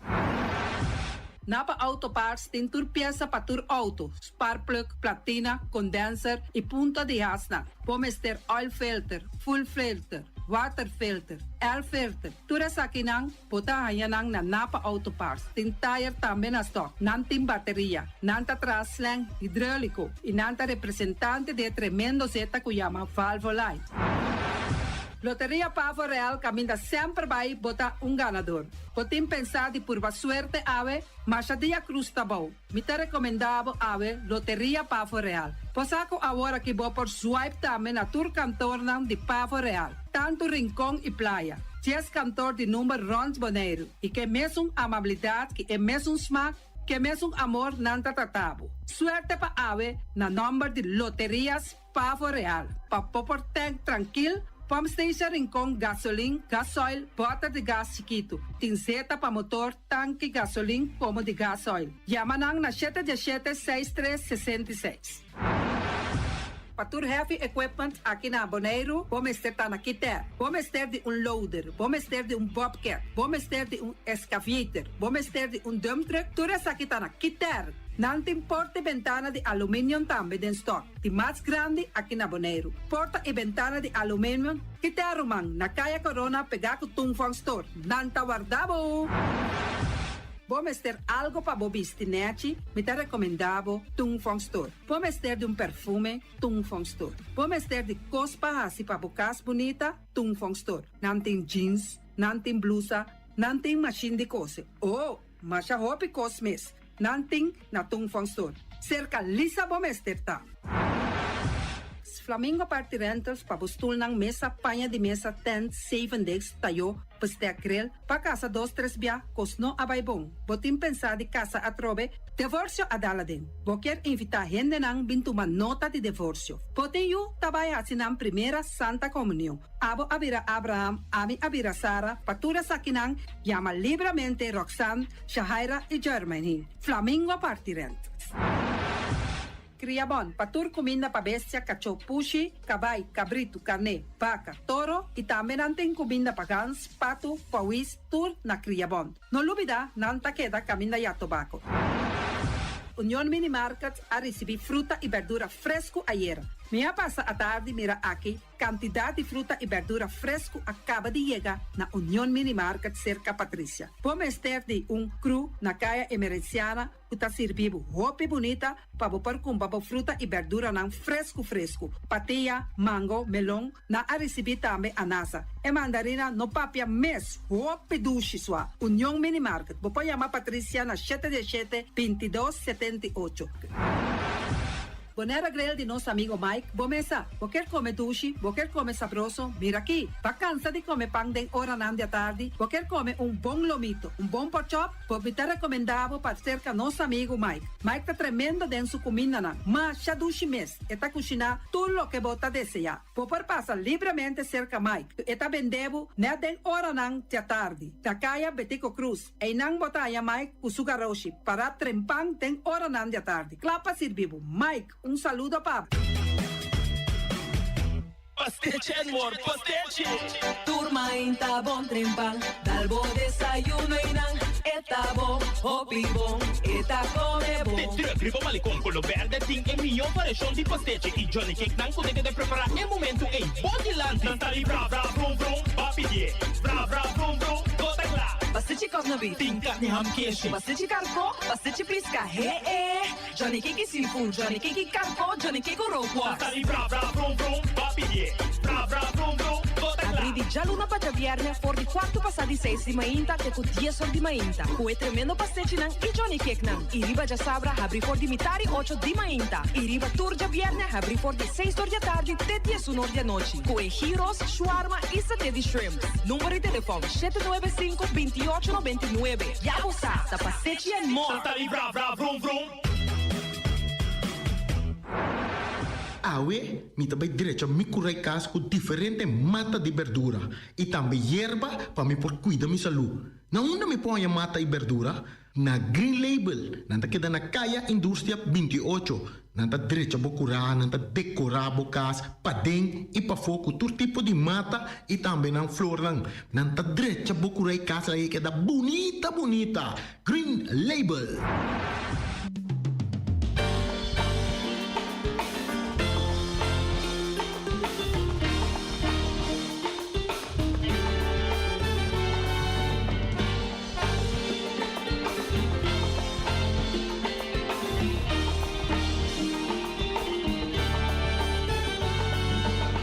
Napa Auto Parts tin tur piesa pa tur outo, sparkplug, platina, condenser i punta di hasnan. Bo mester oil filter, fuel filter, water filter, air filter. Tur esakinan bo ta haña nan na Napa Auto Parts. Tin tayer tambe na stock. Nan tin bateria. Nan ta traha slang hidróliko i nan ta representante di e tremendo zeta ku yama Valvoline. Loteria Pavo Real kaminda semper bai bo ta un ganador. Bo tin pensá di purba suerte awe? Masha dia krus ta bou. Mi ta rekomendá bo awe Loteria Pavo Real. Bo sa ku awor aki bo por swipe tambe na tur kantornan di Pavo Real, tantu Rincon i Playa. Dies kantor di number rònt Boneiru i ke mesun amabilidat ki e mesun smak, ke mesun amor nan ta trata bo. Suerte pa awe na nòmber di Loterias Pavo Real. Pa bo por tank trankil, pump station Rincon, gasolin, gasoil, bòter di gas chikitu. Tin zeta pa motor, tanki, gasolin komo di gasoil. Yama nan na shete diesshete, seis tres, 66. Pa tur heavy equipment aki na Boneiru, bo mester ta na Kiter. Bo mester di un loader, bo mester di un bobcat, bo mester di un excavator, bo mester di un dump truck, tur esaki ta na Kiter. Nan tin porta i bentana di aluminium tambe den stock, di mas grandi aki na Boneiru. Porta i bentana di aluminium, Kiter ruman, na Kaya Corona pegá ku Tung Fong Store. Nan ta warda bo! Bo mester algo pa bo bisti nèchi? Mi ta rekomendá bo Tung Fong Store. Bo mester di un perfume? Tung Fong Store. Bo mester di kos pa hasi pa bo kas bunita? Tung Fong Store. Nan tin jeans, nan tin blusa, nan tin mashin di kose. Oh, masha hopi kos mes. Nan tin na Tung Fong Store. Serka Lisa bo mester ta. Flamingo Party Rentals pa bo stulnan, mesa, paña di mesa, tent, zeven desk, tayó, bestek grill, pa kasa dos tres bia, kos no a bai bon. Bo tin pensá di kasa atrobe? Divorsio a dal aden. Bo kier invitá hendenan bin tuma nota di divorsio. Bo tin yu ta bai hasi nan primera Santa Komunion. Abo a bira Abraham, ami a bira Sara, pa tur esakinan yama libramente Roxanne, Shahaira i Jermaine. Flamingo Party Rentals. Kriabon, pa tur kuminda pa bestia, kachó, pushi, kabai, kabritu, karné, baka, toro i tambe nan tin kuminda pa gans, patu, pawis, tur na Kriabon. No lubidá, nan ta keda kaminda ya tobako. Union Mini Market a risibí fruta i bèrdura fresku ayera. Mi a pasa atardi mira aki Kantidat di fruta i bèrdura fresku a kaba di yega na Union Mini Market serka Patricia. Bo mester di un kru na Kaya Emerenciana ku ta sirbi bo hopi bunita pa bo por kumpra bo fruta i bèrduranan fresku fresku. Patia, mango, melon, nan a risibí tambe anasa. E mandarina no papia mes, hopi dushi sua. Union Mini Market, bo por yama Patricia na shete diesshete, 22 78. Bonaire Grill di nos amigo Mike, bo mesa. Bo kier come dushi, bo kier come sabroso, mira aki. Bo a cansa di come pan den oranan di atardi, bo kier come un bon lomito, un bon porkchop, bo mi ta recomenda bo pa cerca nos amigo Mike. Mike ta tremendo den su cumindanan, masha dushi mes, e ta cushina tur loke bo ta desea. Bo por pasa libremente cerca Mike, e ta bende bo net den oranan di atardi, na caya Betico Croes. Einan bo ta haña Mike ku su garoshi pará trempan den oranan di atardi, kla pa sirbi bo. Mike, un saludo pa bo. Pastechi and more pastechi! Tur mainta bon trempan, dal bo desayuno einan, e ta bon, hopi bon, e ta come bon. De truck riba Malecon Colo Berde tin e mihó variashon di pastechi y Johnny Cake nan ku ta keda prepará e momentu ei bo dilanti. Nan ta di bra bra vrum vrum, ba pidié bra bra vrum vrum, bo ta kla. Pastechi kòkna beef. Tin karni ham keshi. Pastechi karkó, pastechi piska, he e. Johnny Cake i seafood, Johnny Cake i karkó, Johnny Cake ku rookworst. Nan ta di bra bra vrum vrum, ba pidié bra bra vrum vrum, bo ta kla. Abrí di djaluna pa djabièrnè for di kuartu pasá di seis di mainta te ku dies or di mainta ku e tremendo pastechinan i Johnny Cakenan. I riba djasabra habrí for di mitari ocho di mainta i riba tur djabièrnè habrí for di seis or di atardi te diesun or di anochi ku e gyros, shawarma i saté di shrimps. Number di telefòn, shete nuebe sinku, binti ocho 99. Ya bo sa, ta pastechi and more! Santa di bra bra vrum vrum. Awe mi ta bai drecha mi kurai kas ku diferente mata di berdura i tambe yerba pa mi por kuida mi salú. Na unda mi por haña mata i berdura? Na Green Label. Nan ta keda na Kaya Industria 28. Nan ta drecha bo kurá, nan ta dekorá bo kas paden i pafó ku tur tipo di mata i tambe nan flornan. Nan ta drecha bo kurá i kas laga e keda bunita bunita. Green Label.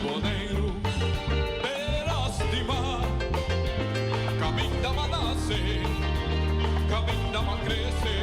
Boneiru, tera stimá, kaminda m'a nase, kaminda m'a krese.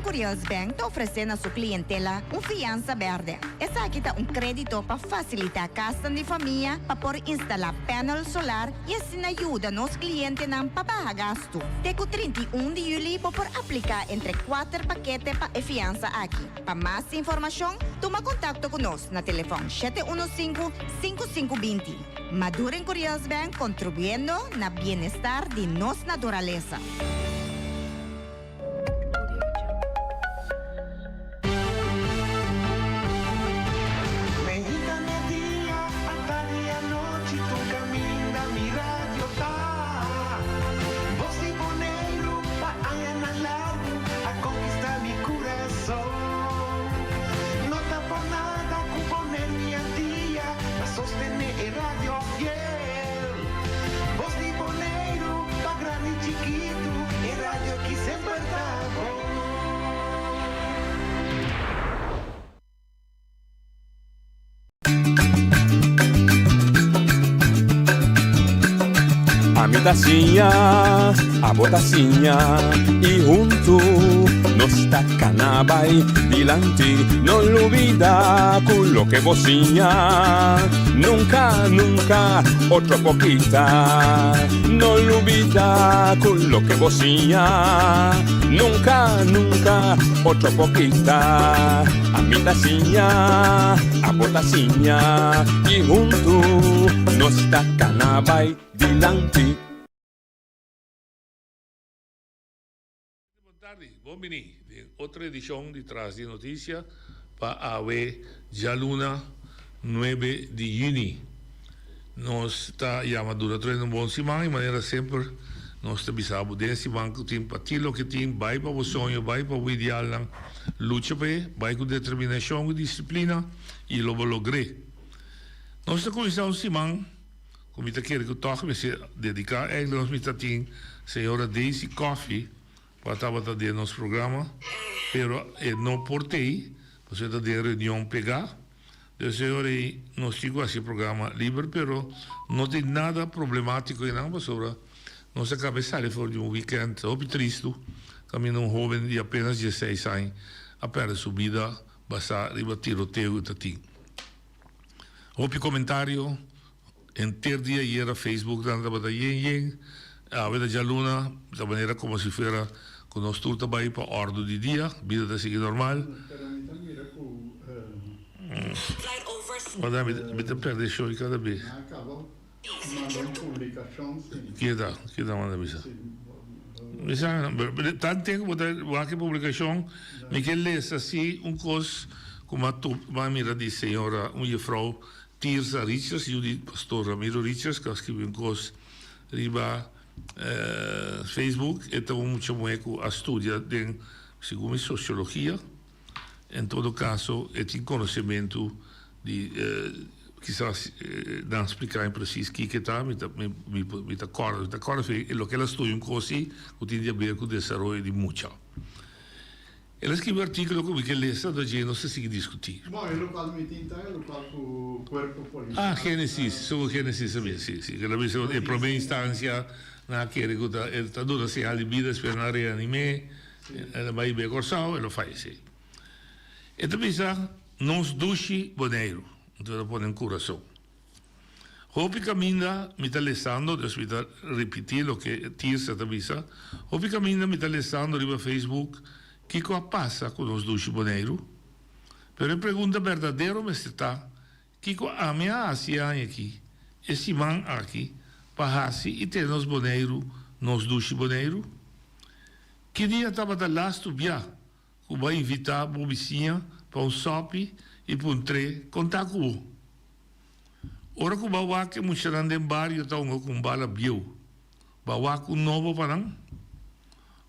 Maduren Curiels Bank ta ofresé na su klientela un fiansa bèrdè. Esaki ta un krédito pa fasilitá kasnan di famia pa por instalá panel solar i asina yuda nos klientenan pa baha gastu. Te ku 31 di yüli bo por apliká entre kuater pakete pa e fiansa aki. Pa mas informashon, tuma kontakto ku nos na telefòn 715 5520. Maduren Curiels Bank kontribuyendo na bienestar di nos naturalesa. Ami ta siña, abo ta siña y huntu nos ta cana bay dilanti. No lubida cu loke bo siña nunca, nunca otro por kita. No lubida cu loke bo siña nunca, nunca otro por kita. Ami ta siña, abo ta siña y huntu nos ta cana bay dilanti. Bon tardi, bon bini den otro edicion di Tras di Noticia pa awe djaluna nuebe di juni. Nos ta yama dura trende un bon siman y manera semper nos ta bisa bo den siman cu tin pa ti loke tin, bay pa bo soño, bay pa bo idealnan, lucha p'e, bay cu determinacion cu disciplina y lo bo logr'e. Nos ta cuminsa un siman cu mi ta kere cu tog mester dedica, eigenlijk nos mi ta tin señora Daisy Coffie cu a tabata den nos programa, pero e no por t'ey pasobra e ta den reunion pega. Dios Señor ei nos tin cu haci programa liber pero no tin nada problematico einan pasobra nos a caba e sali for di un weekend hopi tristo caminda un hoben di apenas dieseis aña a perde su bida basa riba tiroteo cu ta tin. Hopi comentario henter dia ayera Facebook nan tabata yen yen awe ta djaluna ta manera como si fuera cu nos tur ta bay pa ordo di dia bida ta sigui normal. Pero mi ta mira cu Wanda mi ta perde show cada bes. Nan a caba manda un publicacion si. Keda keda manda bisa. Mi sa tan tempo bo ta wak e publicacion mi ke lesa si un cos cu mi a tup mi a mira di señora un jefrouw Tirza Richards yu di pastor Ramiro Richards cu a scribi un cos riba Facebook e ta un mucha muhe cu a studia den segun mi sociologia. En todo caso e tin conocemento di kisas nan splica mi precies kiko ta, mi ta mi ta corda mi ta corda si loke el a studia un cos si cu tin di haber cu desaroyo di mucha. El a scribi un articulo cu mi ke lesa anto dje nos ta sigui discuti. Bon e locual mi tin ta e locual cu cuerpo policial. Ah Genesis, segun Genesis a bisa si si el a bisa e prome instancia nan a kere cu ta el ta duna señal di bida despues nan a reanime. El a bai be Kòrsou, el a fayesé. E ta bisa, Nos dushi Boneiru. Anto el a pone un kurason. Hopi kaminda mi ta lesando, dus mi ta ripití loke Tirsa ta bisa, hopi kaminda mi ta lesando riba Facebook kiko a pasa ku nos dushi Boneiru. Pero e pregunta berdadero mester ta, Kiko ami a hasi e aña aki, e siman aki, pa hasi i tene nos Boneiru nos dushi Boneiru? Ki dia tabata lastu bia ku bo a invitá bo bisiña pa un sòpi i puntr'é kon ta ku bo? Ora ku bo a wak e muchanan den bario ta hunga ku un bala bieu, bo a wak un nobo pa nan?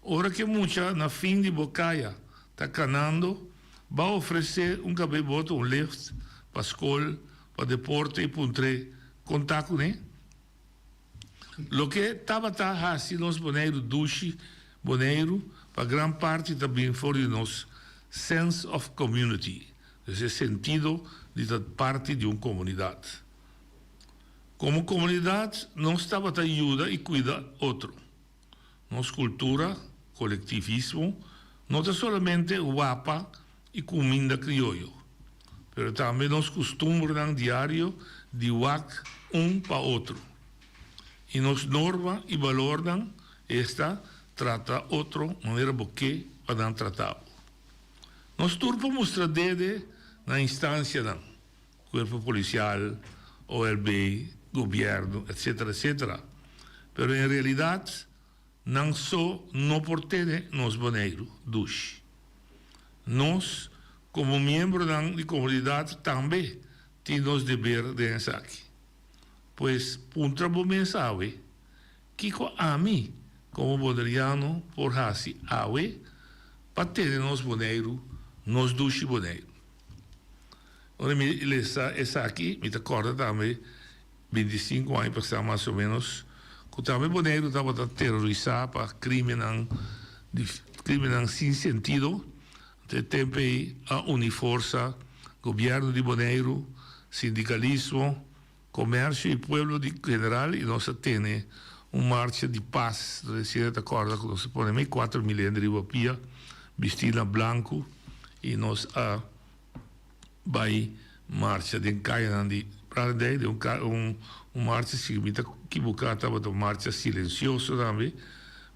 Ora ku e mucha na fin di bo kaya ta kanando, bo a ofresé un kab'é boto un lift pa skol, pa deporte i puntr'é kon ta kuné? Loke tabata hasi nos Boneiru dushi Boneiru pa gran parti ta bin for di nos sense of community, dus e sentido di ta parti di un komunidat. Komo komunidat nos tabata yuda i kuida otro. Nos kultura, kolektivismo. No ta solamente wapa i kuminda krioyo, pero tambe nos kustumbernan diario di wak un pa otro. I nos norma i balornan, esta, trata otro manera bo ke pa nan trata bo. Nos tur por mustra dede na instansianan, kuerpo polisial, OLB, gobièrnu, etcetera, etcetera, pero en realidat nan so no por tene nos Boneiru dushi. Nos, komo miembronan di komunidat tambe tin nos deber den esaki. Pues puntra bo mes awe, Kiko ami komo boneriano por hasi awe pa tene nos Boneiru, nos dushi Boneiru? Ora mi lesa esaki, mi ta kòrda tambe bintisinku aña pasá mas o ménos, ku tambe Boneiru tabata terorisá pa krímennan di krímennan sin sentido. Anto e tempu ei a uni forsa gobièrnu di Boneiru, sindikalismo, Comercio y pueblo di general y nos a tene un marcha di paz donde si ta corda cu nos a pone mei 4000 hende riba pia bisti na blanco y nos a bay marcha den cayanan di Kralendijk den un un marcha si mi ta kibuca tabata un marcha silencioso tambe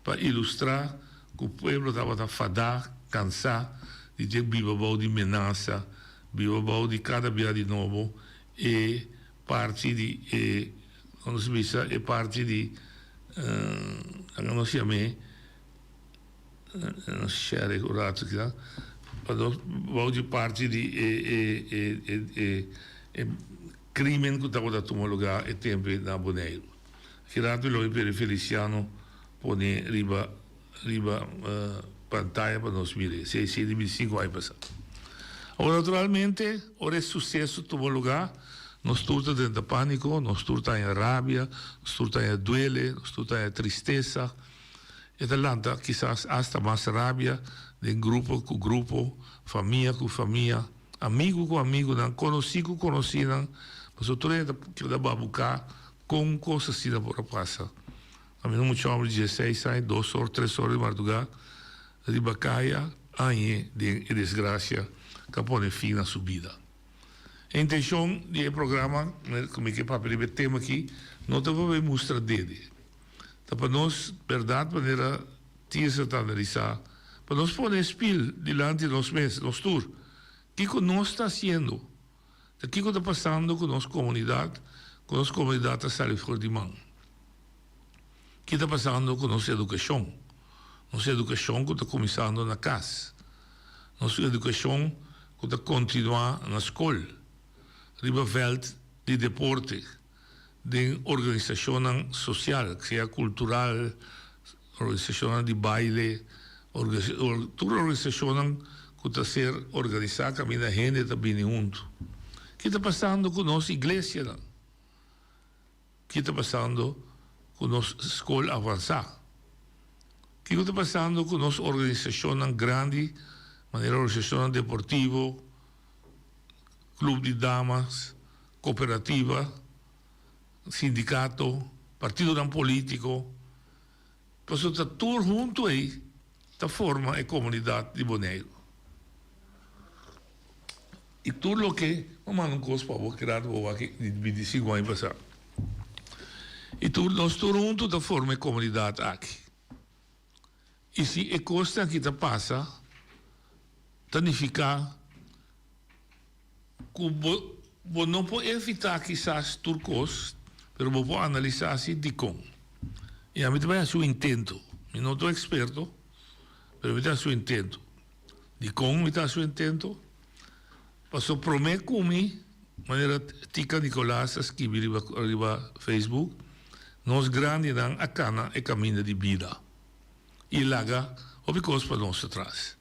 pa ilustra cu pueblo tabata fada cansa di tin biba bao di menasa biba bao di cada bia di nobo E parti di e, kon nos bisa, e parti di, laga nos yam'é, nos share un rato aki nan, pa nos bou di parti di e e e e e e krimen ku tabata tuma lugá e tempu ei na Boneiru. Aki rato lo mi pidi Feliciano pone riba riba pantaya pa nos mira esei si di bintisinco aña pasa. Awor naturalmente ora e suceso tuma lugar nos tur ta drenta panico, nos tur ta haña rabia, nos tur ta haña duele, nos tur ta haña tristesa, e ta lanta kisas hasta mas rabia den grupo cu grupo, famia cu famia, amigo cu amigonan, conoci cu conocinan, pasobra tur hende ta keda babuca con cos asina por a pasa. Ami un mucha homber di dieseis aña, dos or, tres or di mardugá, riba kaya, añe den e desgrasia ku a pone fin na su bida. E intenshon di e programa ku mi ke papia riba e tema aki no ta pa bai mustra dede. Ta pa nos bèrdat manera Tirsa ta analisá, pa nos pone e spil dilanti nos mes, nos tur. Kiko nos ta hasiendo? Ta kiko ta pasando ku nos komunidat, ku nos komunidat ta sali for di man? Ki ta pasando ku nos edukashon? Nos edukashon ku ta kuminsando na kas. Nos edukashon ku ta kontinuá na skol, riba vèlt di deporte, den organisashonnan sosial, sea kultural, organisashonnan di baile, tur organisashonnan ku ta ser organisá kaminda hende ta bini huntu. Ki ta pasando ku nos iglesianan? Ki ta pasando ku nos skol avansá? Kiko ta pasando ku nos organisashonnan grandi manera organisashonnan deportivo, klub di damas, kooperativa, sindikato, partidonan polítiko? Pasobra ta tur huntu ei ta forma e komunidat di Boneiru. I tur loke, mi a manda un kos pa bo keda bo wak di bintisinku aña pasá. I tur, nos tur huntu ta forma e komunidat aki. I si e kosnan aki ta pasa, ta nifiká ku bo bo no por evitá kisas tur kos, pero bo por analisá si dikon. I ami ta bai hasi un intento. Mi no ta un eksperto, pero mi ta hasi un intento. Dikon mi ta hasi un intento? Pasobra promé ku mi, manera Tica Nicolaas a skibi riba riba Facebook, nos grandinan a kana e kaminda di bida i laga hopi kos pa nos atras.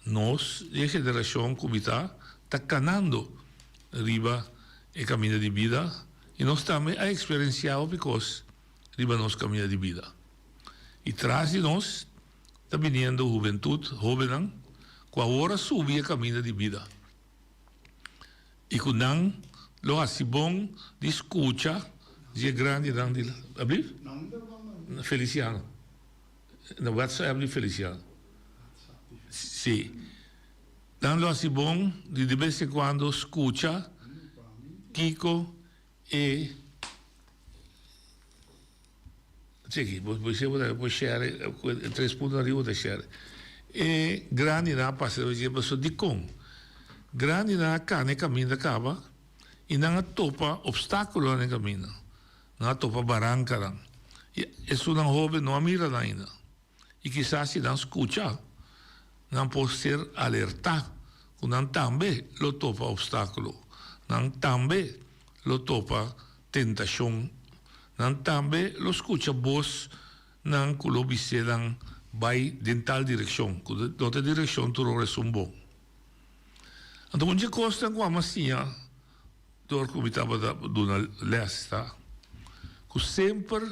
Nos di e generashon ku mi ta, ta kanando riba e kaminda di bida i nos tambe a eksperensiá hopi kos riba nos kaminda di bida. I tras di nos ta biniendo hubentut, hóbennan, ku awor a subi e kaminda di bida i ku nan lo hasi bon di skucha di e grandinan di Ablief? Feliciano. Na WhatsApp di Feliciano. Sí. Nan lo hasi bon di de bes en cuando scucha kico e Cheki, bo bo bo ta por share e tres punto ariba bo ta share. E grandinan a pasa riba dje pasobra dikon? Grandinan a kana e kaminda kaba i nan a topa opstákulonan den kaminda. Nan a topa barankanan. I esunnan hóben no a mira nan ainda. I kisas si nan skucha, nan por ser alertá ku nan tambe lo topa opstákulo, nan tambe lo topa tentashon, nan tambe lo skucha bosnan ku lo bis'é nan bai den tal direkshon, ku no ta e direkshon tur ora esun bon. Anto un dje kosnan ku amo a siña dor ku mi tabata duna lès ta ku semper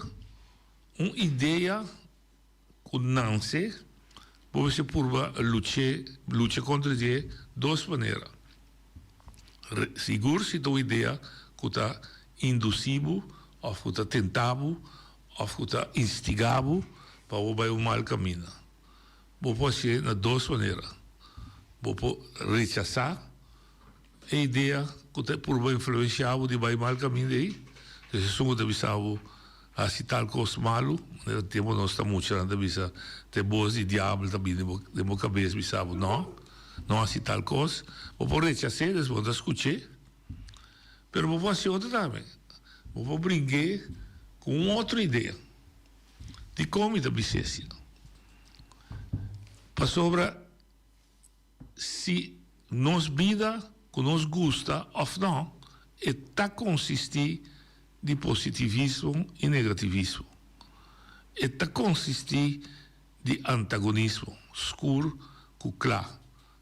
Un idea ku nanse, bo mester purba luch'é, lucha kontra dje dos manera. Sigur si ta un idea ku ta indusí bo òf ku ta tentá bo òf ku ta instigá bo pa bo bai un mal kaminda. Bo por hasié na dos manera. Bo por rechasá E idea ku ta purba influensiá bo di bai mal kaminda ei, dus esun ku ta bisa bo hasi tal kos malu, manera tempu nos ta mucha nan ta bisa ta e bos di diabel ta bini den bo kabes bisa bo no, no hasi tal kos, bo por rechas'é, dus bo no ta skuch'é, pero bo por hasi otro tambe, bo por bring'é ku un otro idea. Dikon mi ta bis'é asina? Pasobra. Si nos bida, ku nos gusta òf nò, e ta konsistí di positivismo i negativismo. E ta konsistí di antagonismo, skur ku kla,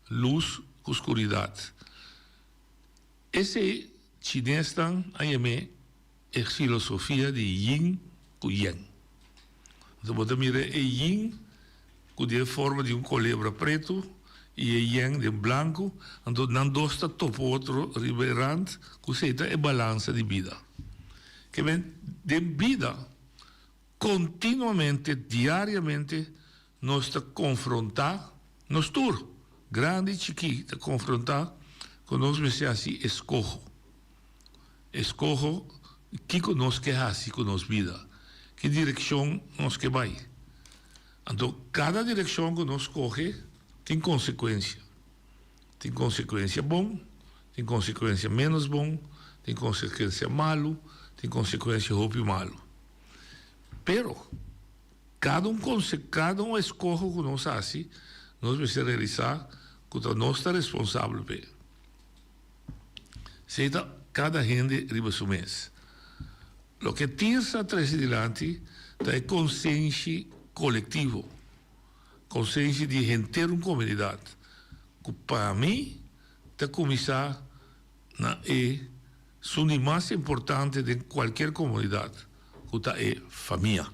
lus ku skuridat. Esei chinesnan a yam'é E filosofia di yin ku yang. Anto bo ta mira e yin ku den forma di un kolebra pretu i e yang den blanku, anto nan dos ta topa otro riba e rand ku esei ta e balansa di bida. Ke men den bida kontinuamente, diariamente nos ta konfrontá, nos tur, grandi i chikí, ta konfrontá ku nos mester hasi eskoho. Eskoho kiko nos ke hasi ku nos bida, ki direkshon nos ke bai. Anto kada direkshon ku nos skohe tin konsekuensia. Tin konsekuensia bon, tin konsekuensia ménos bon, tin konsekuensia malu, tin konsekuensia hopi malu. Pero kada un kada un eskoho ku nos hasi, nos mester realisá ku ta nos ta responsabel p'e. Esei ta kada hende riba su mes. Loke Tirsa a trese dilanti ta e konsenshi kolektivo, konsenshi di henter un komunidat, ku pa mi ta kuminsá na e sun di mas importante den kualkier komunidat, ku ta e famia.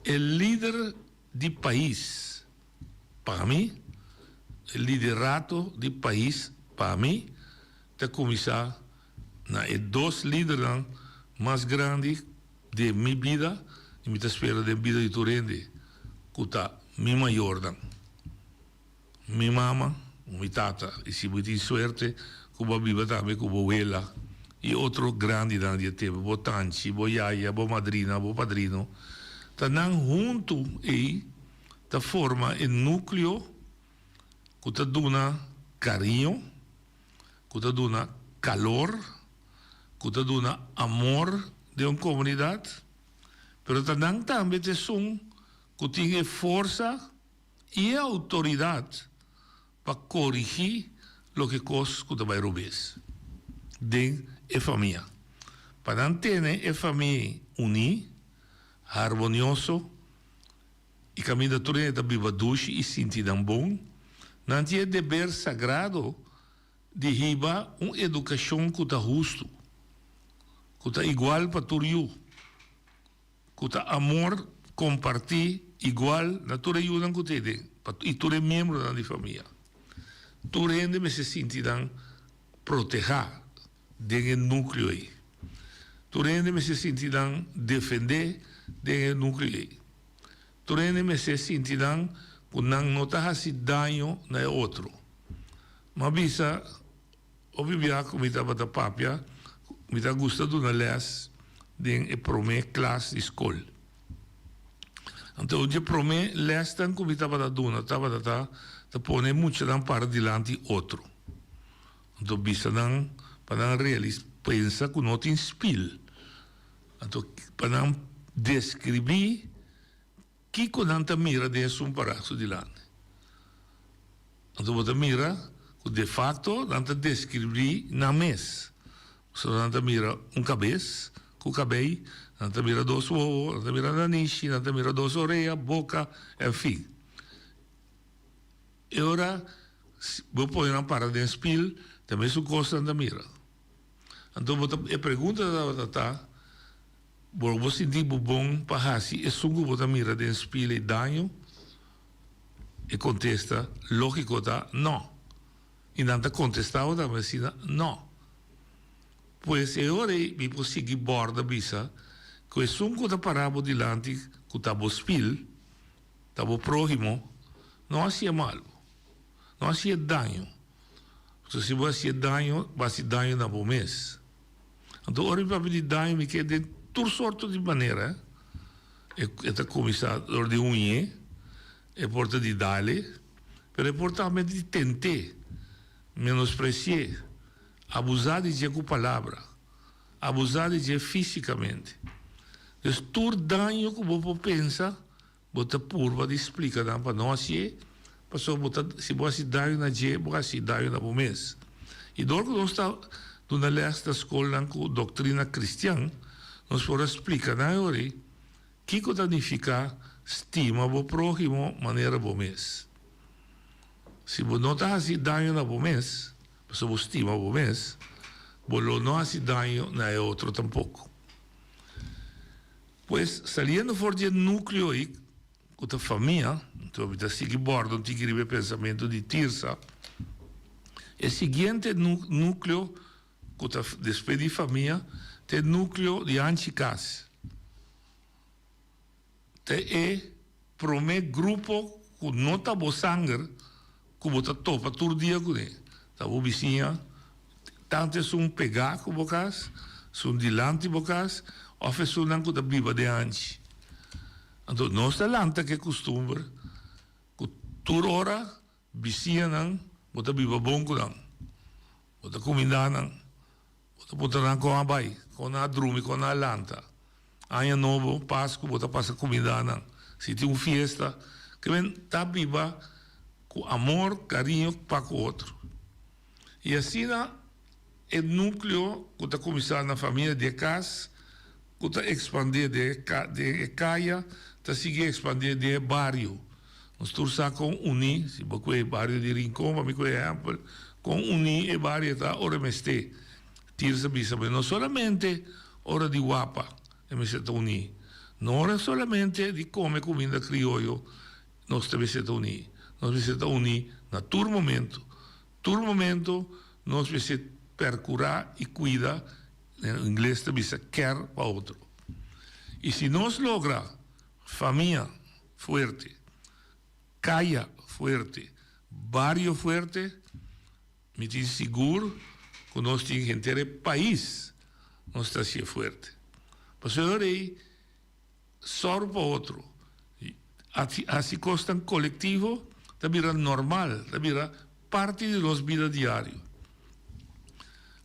E lider di pais. Pa mi, e liderato di pais pa mi ta kuminsá na e dos lidernan mas grandi den mi bida i mi ta spera den bida di tur hende, ku ta mi mayornan, mi mama ku mi tata i si bo tin suerte ku bo a biba tambe ku bo wela i otro grandinan di e tempu, bo tanchi, bo yaya, bo madrina, bo padrino, ta nan huntu ei. ta forma e núkleo ku ta duna kariño, ku ta duna kalor, ku ta duna amor den un komunidat, pero ta nan tambe ta esun ku tin e forsa i e outoridat pa korigí loke kos ku ta bai robes den e famia, pa nan tene e famia uní, harmonioso. I kaminda tur hende ta biba dushi i sinti nan bon, nan tin e deber sagrado di hiba un edukashon ku ta hustu, ku ta igual pa tur yu, ku ta amor kompartí igual na tur e yunan ku ta ei den i tur e miembronan di famia. Tur hende mester sinti nan protehá den e núkleo ei. Tur hende mester sinti nan defendé den e núkleo ei. Tur hende mester sinti nan. ku nan no ta hasi daño na e otro. M'a bisa hopi bia ku mi tabata papia, mi ta gusta duna lès den e promé klas di skol. Anto un dje promé lèsnan ku mi tabata duna tabata ta ta pone e muchanan para dilanti otro. Anto bisa nan pa nan realis pensa ku no tin spil. Anto pa nan deskribí kiko nan ta mira den esun pará su dilanti. Anto bo ta mira ku de fakto nan ta deskribí nan mes. Pasobra nan ta mira un kabes ku kabei, nan ta mira dos wowo, nan ta mira nanishi, nan ta mira dos orea, boka, enfin. E ora bo pone nan para den spil, ta mesun kos nan ta mira. Anto bo ta, e pregunta tabata ta, Bo bo sinti bo bon pa hasi esun ku bo ta mira den spil ei daño? E kontesta lógiko ta nò. I nan ta kontestá bo tambe asina, nò. Pues e ora ei mi por sigui bòrda bisa ku esun ku ta pará bo dilanti ku ta bo spil, ta bo próhimo, no hasié malu, no hasié daño. Pasobra si bo hasié daño, bo hasi daño na bo mes. Anto ora mi papia di daño mi ke den tur sorto di manera. E e ta kuminsá dor di huñ'é, e por ta di dale, pero e por tambe di tent'é, menospresi'é, abusá di dje ku palabra, abusá di dje físikamente. Dus tur daño ku bo por pensa Bo ta purba di splika nan pa no hasié, pasobra bo ta, si bo hasi daño na dje, bo hasi daño na bo mes. I dor ku nos ta duna lès na skolnan ku doktrina kristian, nos por a splika nan e ora ei kiko ta nifiká stima bo próhimo manera bo mes. Si bo no ta hasi daño na bo mes, pasobra bo stima bo mes, bo lo no hasi daño na e otro tampoko. Pues, saliendo for di e núkleo ei, ku ta famia, anto mi ta sigui bòrda un tiki riba e pensamentu di Tirsa, e siguiente núkleo ku ta despues di famia ta e núkleo di hanchi kas. Ta e promé grupo ku no ta bo sanger ku bo ta topa tur dia kuné. Ta bo bisiña, tantu esun pegá ku bo kas, esun dilanti bo kas, òf esunnan ku ta biba den hanchi. Anto nos ta lanta ku e kustumber ku tur ora bisiñanan bo ta biba bon ku nan, bo ta kumindá nan, Bo ta puntra nan kon a bai, kon nan a drumi, kon nan a lanta. Aña nobo, Pasku, bo ta pasa kumindá nan. Si tin un fiesta, ke men ta biba ku amor, kariño pa ku otro. I asina e núkleo ku ta kuminsá na famia di e kas, ku ta ekspandé den e kaya, ta sigui ekspandé den e bario. Nos tur sa kon uní, si bo kue bario di Rincon pa mi kue ehèmpel, kon uní e bario ta ora e mester. Tirsa bisa bo, no solamente ora di wapa e mester ta uní, no ora solamente di kome kuminda krioyo nos ta mester ta uní, nos mester ta uní na tur momento. Tur momento nos mester perkurá i kuida, den ingles ta bisa care pa otro. I si nos logra famia fuerte, kaya fuerte, bario fuerte, mi tin sigur ku nos tin henter e pais nos ta hasié fuerte. Pasobra ora ei sòru pa otro, hasi kosnan kolektivo ta bira normal, ta bira parti di nos bida diario.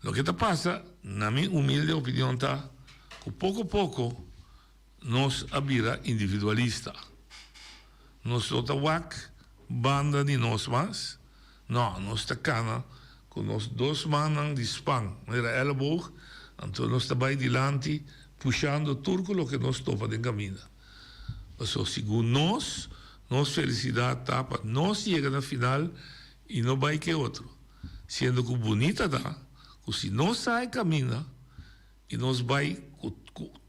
Loke ta pasa, na mi humilde opinion ta ku poko poko Nos a bira individualista. Nos no ta wak banda di nos mas. No, nos ta kana ku nos dos mannan di span, manera elleboog, anto nos ta bai dilanti pushando tur ku loke nos topa den kaminda. Pasobra segun nos, nos felisidat ta pa nos yega na final i no bai ke otro. Siendo ku bunita ta ku si nos sa e kaminda, I nos bai ku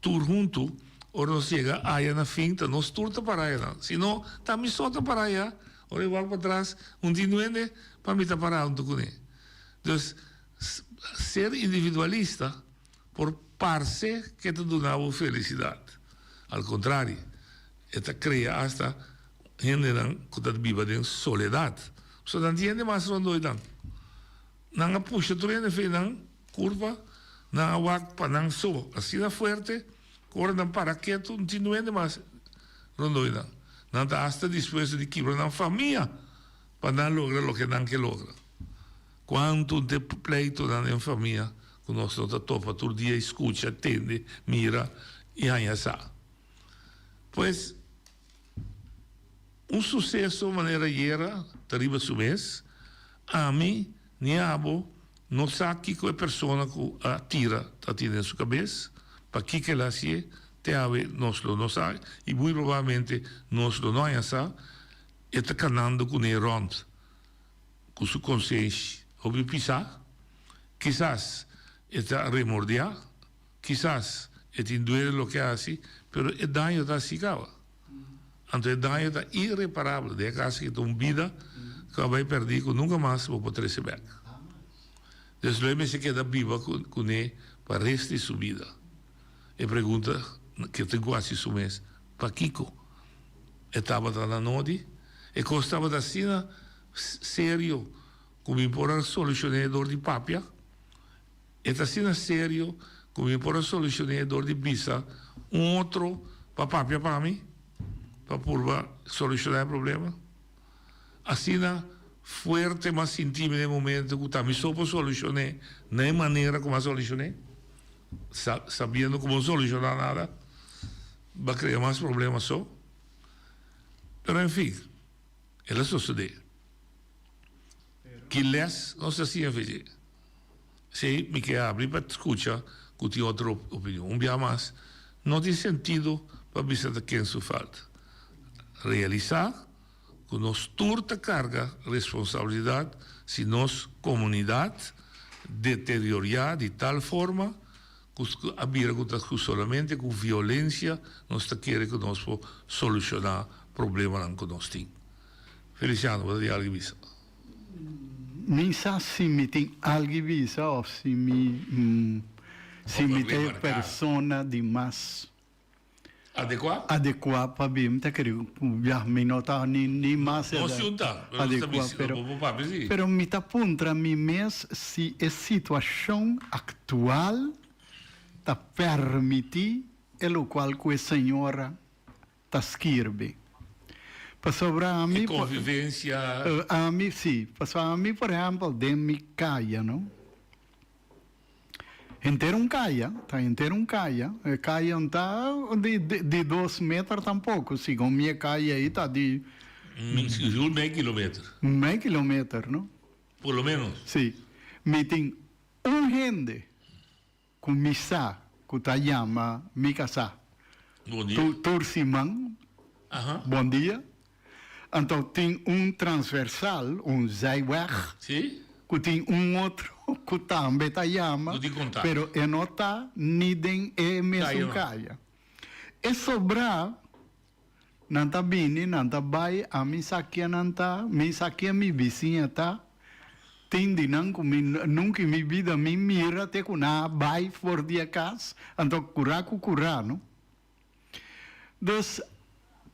tur huntu, ora nos yega aya na fin ta nos tur ta para ayanan. Si no, ta mi so ta para aya, ora i wak patras, un tin duende pa mi ta para huntu kuné. Dus, ser individualista por parse ke ta duna bo felisidat. Al kontrario, e ta krea asta. hendenan ku ta biba den soledat. Pasobra nan tin hende mas rondó nan. Nan a pusha tur hende fe nan kurpa, nan a wak pa nan so asina fuerte ku ora nan para ketu no tin hende mas rondó nan. Nan ta asta dispuesto di kibra nan famia pa nan logra loke nan ke logra. Kuantu de pleitonan den famia ku nos no ta topa tur dia i skucha, tende, mira i haña sa. Pues, un suseso manera ayera ta riba su mes, ami ni abo no sa kiko e persona ku a tira ta tin den su kabes, pakiko el a hasié, te awe nos lo no sa i muy probablemente nos lo no haña sa, e ta kanando kuné rònt. Ku su konsenshi hopi pisá, kisas e ta remordiá, kisas e tin duele loke a hasi, pero e daño ta hasi kaba. Anto e daño ta ireparabel. Den e kas aki ta un bida ku a bai pèrdí ku nunka mas bo por trese bèk. Dus lo e mester keda biba kuné pa rest di su bida. E pregunta ke tin ku hasi su mes, Pakiko e tabata na nodi? E kos tabata asina serio ku mi por a solushon'é dor di papia? E ta asina serio ku mi por a solushon'é dor di bisa un otro pa papia pa mi, pa purba solushoná e problema? Asina fuerte m'a sinti mi na e momento ku ta mi so por solushon'é na e manera ku m'a solushon'é, sabiendo ku bo no solushoná nada, bo a krea mas problema so. Pero en fin. El a sosodé. Ki les nos ta siña fe dje? Esei mi ke habri pa skucha ku tin otro opinion. Un bia mas, no tin sentido pa bisa ta ken su falta. Realisá ku nos tur ta karga responsabilidat si nos komunidat deterioriá di tal forma ku a bira ku ta ku solamente ku violensia nos ta kere ku nos por solushoná problemanan ku nos tin. Feliciano, bo ta tin algu bisa? Mi sa si mi tin algu bisa òf si mi si mi ta e persona di mas. Adekuá? Adekuá pa bin, mi ta kere ku ya mi no ta ni ni mas No siunta, pero nos ta adekuá, bisi, pero bo por papia si. pero mi ta puntra mi mes si e situashon aktual ta permití e lokual ku e señora ta skirbi. Pasobra E ami por konvivensia. ami si, pasobra ami por ehèmpel den mi kaya no. Henter un kaya, ta henter un kaya, e kaya no ta di di dos meter tampoko, segun mi e kaya ei ta di. Sigur mei kilometer. Mei kilometer, no? Por lo menos. Si. Mi tin un hende ku mi sa ku ta yama mi kasá. Bon dia. Tur siman. Aha. Bon dia. Anto tin un transversal, un zijweg, Sí. ku tin un otro ku tambe ta yama, No tin kontakto. pero e no ta ni den e Kaya mesun no. kaya. E sobrá, nan ta bini, nan ta bai, ami sa ken nan ta, mi sa ken mi bisiña ta, tin di nan ku mi nunka en mi bida mi mira te ku nan a bai for di e kas, anto kurá ku kurá, no. Dus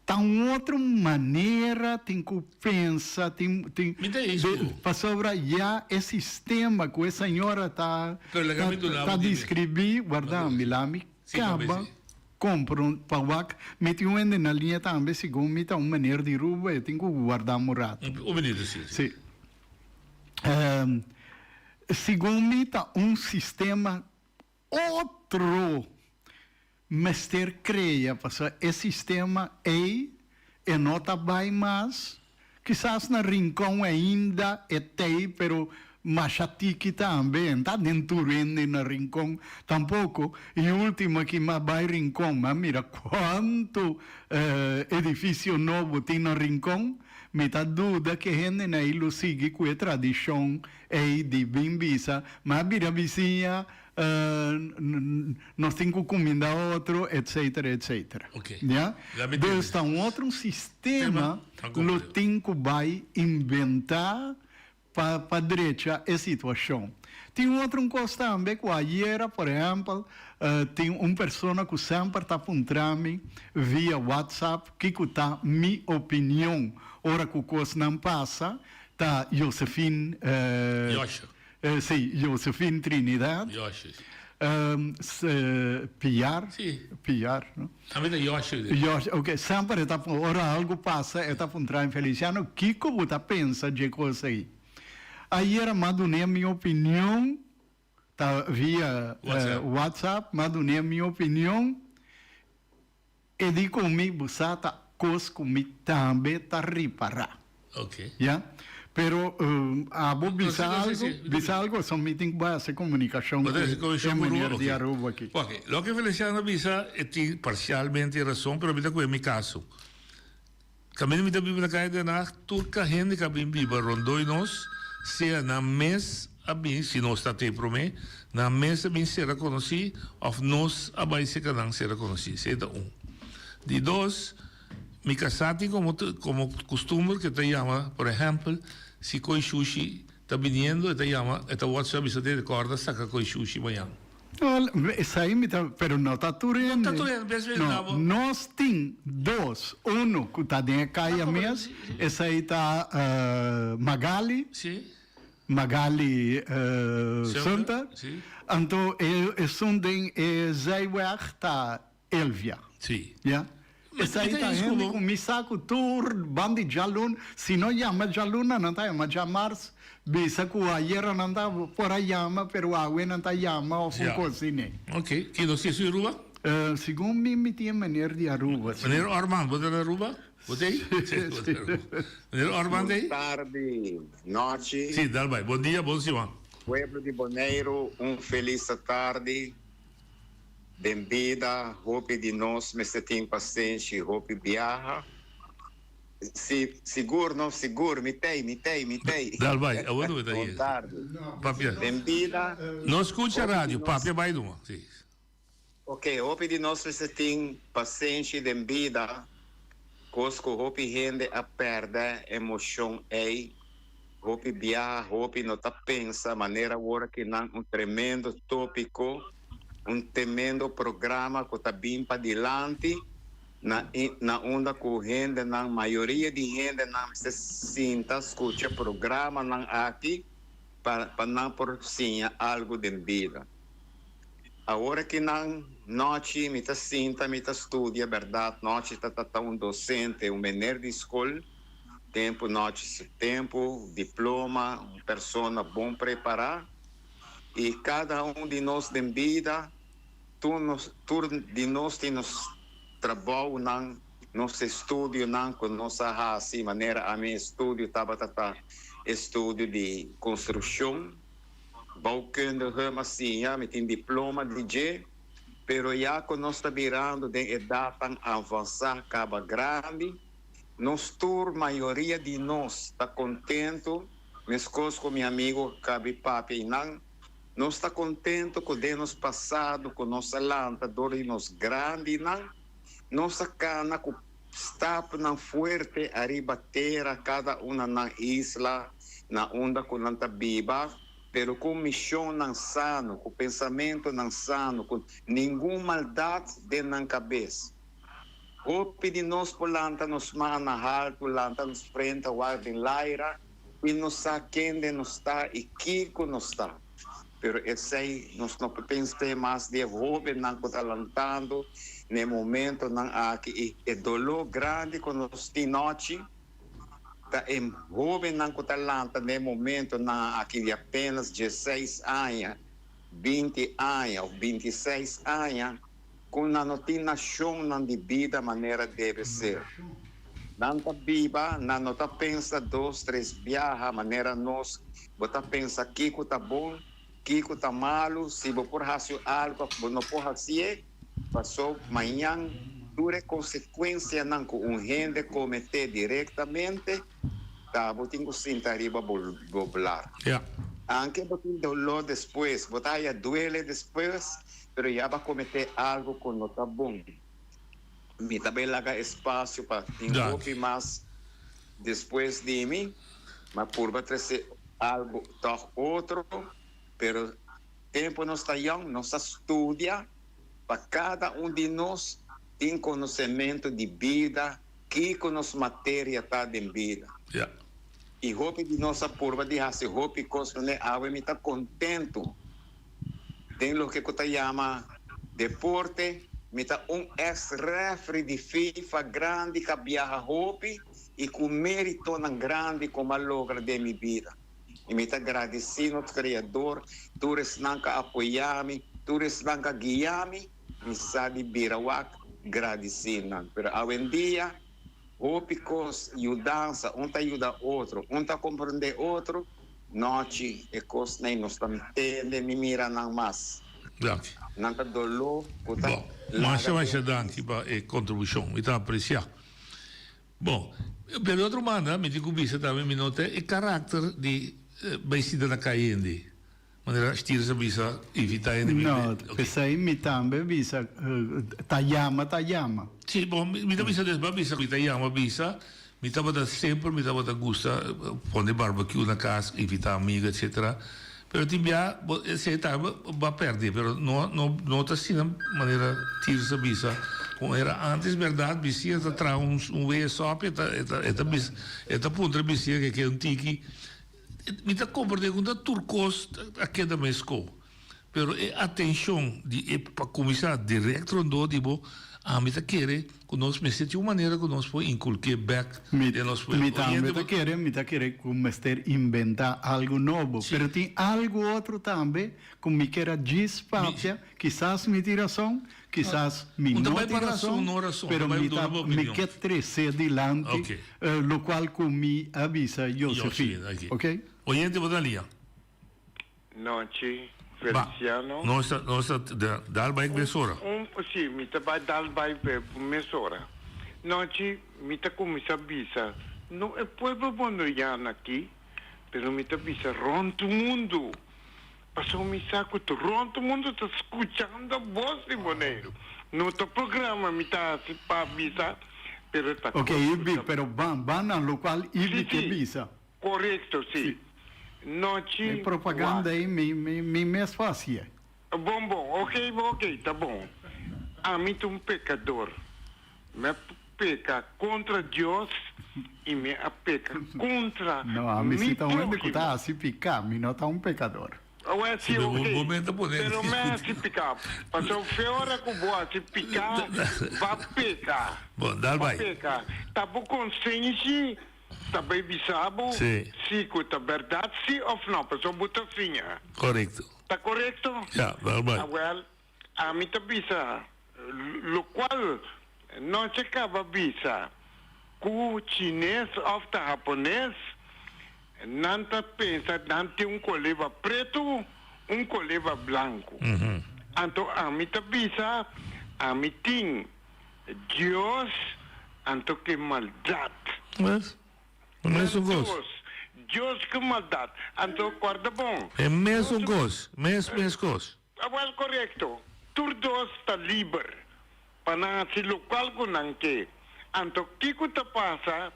ta un otro manera tin cu pensa, tin, tin, Mi ta eens cu bo. pasobra ya e sistema cu e señora ta, Pero laga mi duna ta bo di mi. describi, warda mi, la mi Si, pa caba besi. compra un, pa wak, mi tin un hende na liña tambe, segun mi ta un meneer di Ruba, e tin cu warda un rato. Un minuto, si, si. Si. Segun mi ta un sistema Otro mester crea pasobra e sistema ey e no ta bay mas, kisas na Rincon ainda e tey pero masha tiki tambe, en ta den tur hende na Rincon tampoco y ultimo aki m'a bay Rincon m'a mira cuanto edificio nobo tin na Rincon, mi ta duda ke hendenan ey lo sigui cu e tradicion Ey di bin bisa, ma bira bisiña, nos tin cu cuminda otro, etcetera, etcetera. Ok. Ya? La mi Dus tende. ta un otro sistema Tema, lo tin cu bay inventa. pa pa drecha e situashon. Tin un otro un kos tambe ku ayera por ehèmpel tin un persona ku semper ta puntra mi via WhatsApp kiko ta mi opinion ora ku kosnan pasa, ta Josephine Josje. Si, Josephine Trinidad. Josje, si. Piar. Si. Piar, no? Tambe ta Josje. Josje, ok. Semper e ta, ora algu pasa e ta puntra mi, Feliciano, kiko bo ta pensa dje kos ei? Ayera m'a dun'é mi opinion, ta via WhatsApp, m'a dun'é mi opinion, e di ku mi bo sa ta kos ku mi tambe ta ripará. Ok. Ya. Pero abo bisa algu, bisa algu, so mi tin ku bai hasi komunikashon ku e meneer di Aruba aki. Ok, loke Feliciano a bisa e tin parsialmente rason, pero mi ta kohe mi kaso. Kaminda mi ta biba na Kaya Den Haag, tur ka hende ka bin biba rondoi nos, sea nan mes a bin, si nos ta te promé, nan mes a bin sera konosí òf nos a bai serka nan sera konosí. Esei ta un. Di dos, mi kasá tin komo komo kustumber ku e ta yama, por ehèmpel, si koi shushi ta biniendo, e ta yama, e ta wòtsapp bisa te rekòrda saka koi shushi mañan. Esei mi ta, pero no ta tur hende. No ta tur hende, bes bes No, nos tin dos, uno ku ta den e kaya mes, esei ta Magali, Magali Sunter, anto esun den e zijweg ta Elvia. Ya. Esei ta hende ku mi sa ku tur ban di djaluna, si no yama djaluna nan ta yama djamars, bisa ku ayera nan ta por a yama pero awe nan ta yama of un kos asina. Ok, ki nos tin su Aruba? Segun mi mi tin e meneer di Aruba si. Meneer Orman, bo ta na Aruba? Bo ta ei? Si, bo ta na Aruba. Meneer Orman ta ei? Bon tardi, nochi. Si, dal bai. Bon dia, bon siman. Pueblo di Boneiru, un felis tardi. Den bida hopi di nos mester tin pasenshi hopi biaha. Si, sigur no sigur, mi tei, mi tei, mi tei. Dal bai, awor no ta Bon tardi. Papia. Den bida. No scucha hopi di radio, nos. papia bai numa. Si. Ok, hopi di nos mester tin pasenshi den bida, cos cu hopi hende a perde emocion ey. Hopi biaha hopi no ta pensa manera awor aki nan un tremendo topico, un temendo programa cu ta bin padilanti na na unda cu hendenan, mayoria di hendenan mester sinta scucha programanan aki pa pa nan por siña algo den bida. Awor aki nan nochi mi ta sinta mi ta studia berdad nochi ta ta un docente, un meneer di scol. Tempu nochi su tempu, diploma, un persona bon prepará. I kada un di nos den bida, tur nos, tur di nos tin nos trabounan, nos estudionan ku nos a hasi, manera ami estudio tabata ta estudio di konstrukshon, bouwkundige, m'a siña, mi tin diploma di dje, pero ya ku nos ta birando den edatnan avansá kaba grandi, Nos tur, mayoria di nos, ta kontentu, meskos ku mi amigu Gaby papia i nan. Nos ta kontentu ku den nos pasado ku nos a lanta dor di nos grandinan, nos a kana ku stapnan fuerte ariba tera kada un na nan isla na unda ku nan ta biba, pero ku mishonnan sano, ku pensamentunan sano, ku ningun maldat den nan kabes. Hopi di nos por lanta nos man na haltu, lanta nos frenta wak den laira i nos sa kende nos ta i kiko nos ta. Pero esei nos no por pens'é mas di e hóbennan ku ta lantando na e momentonan aki i e doló grandi ku nos tin nochi ta e hóbennan ku ta lanta na e momentonan aki di apenas dieseis aña, 20 aña òf 26 aña. Ku nan no tin nashonnan di bida manera debe ser. Nan ta biba, nan no ta pensa dos tres biaha manera nos, bo ta pensa kiko ta bon, kiko ta malu, si bo por hasi algu òf bo no por hasié, paso mañan tur e konsekuensianan ku un hende kometé direktamente ta bo tin ku sinta riba bo blar. Anke bo tin doló despues, bo ta haya duele despues, Pero ya ba comete algo cu no ta bon. Mi ta bay laga espacio pa tin hopi mas despues di mi, ma purba trece. Algo tòg otro, pero tempu nos ta yòn nos ta studia pa kada un di nos tin konosementu di bida, kiko nos materia ta den bida. I hopi di nos a purba di hasi hopi kos kuné awe mi ta kontentu den loke ku ta yama deporte, mi ta un ex referee di FIFA grandi ku a biaha hopi i ku meritonan grandi ku mi a logra den mi bida. I mi ta gradisí nos Kreador, tur esnan ku a apoyá mi, tur esnan ku a guiá mi, mi sa di bira wak gradisí nan. Pero awendia hopi kos yudansa, un ta yuda otro, un ta komprendé otro, nochi e kosnan nos ta tende ni mira nan mas. Danki. Nan ta doló ku ta Bon, masha masha danki pa e kontribushon, mi ta apresiá. Bon, pero di otro banda mi tin ku bisa tambe mi no ta e karakter di bai sinta na kai hende, manera Stiers a bisa invitá hende bin. No, p'esei mi tambe bisa ta yama ta yama. Sí, bon, mi ta bisa des, bo a bisa mi ta yama bisa, mi tabata semper mi tabata gusta pone barbecue na kas, invitá amigo etcetera, pero tin bia bo esei tambe bo a pèrdè, pero no no no ta asina manera Tirsa a bisa kon era ántes bèrdat bisia ta traha un un wea sòpi e ta e ta e ta bisa e ta puntra bisia ke ke un tiki mi ta komprendé ku ta tur kos a keda meskó. Pero e atencion di e pa cuminsa direct rondó di bo, ami ta kere cu nos mester tin un manera cu nos por inculke bek Mi den nos pueblo. mi tambe Oyente ta bo. kere, mi ta kere cu mester inventa algo nobo. Sí. Pero tin algo otro tambe cu mi kier a djis Mi. papia, kisas mi tin razon, kisas mi Un ta no bai tin pa razon, razon, no razon, ta pero bai mi duna ta bo mi opinion. ke trece dilanti Ok. locual cu mi a bisa Josephine. Josephine, aki. Ok? Oyente bo ta lia. Nochi, Ba, Feliciano. nos ta, nos ta dal bai mesora. Un, si, mi ta bai dal bai mesora. Nochi, mi ta cuminsa bisa, no e pueblo Boneriano aki, pero mi ta bisa rond mundo. Pasobra mi sa cu rond mundo ta scuchando bos di Boneiru. No ta programa mi ta haci pa bisa, pero ta Ok, cos cu Ibi, ta. pero ban, ban na locual Ibi Si, ke si. bisa. Korekto, si. Nochi E propaganda wak. ei mi mi mi mes fasie. Bon bon, ok ok, ta bon. Ami ta un pekador. Mi a peka kontra Dios i mi a peka kontra No, ami mi si ta un hende ku ta próhimo. hasi piká, mi no ta un pekador. Awel Si si, bo ok. bo meta pone Pero mi a hasi piká. Pasobra fe ora ku bo hasi piká, bo a peka. Bon, dal Bo a bai. peka. Ta bo konsenshi Ta bay bisa bo Sí. si cu ta berdad si of no, pasobra bo ta siña. Corecto. Ta corecto? Ja, wel bay. Awel, ami ta bisa locual nochi a caba bisa cu chines of ta japones, nan ta pensa nan tin un coleba preto, un coleba blanco. Anto ami ta bisa ami tin Dios anto ke maldad. Wes, e mesun kos. Dios, Dios ke maldad. Anto korda bon. E mesun kos, mes mes kos. Awel korekto. Tur dos ta liber pa nan hasi lokual ku nan ke. Anto kiko ta pasa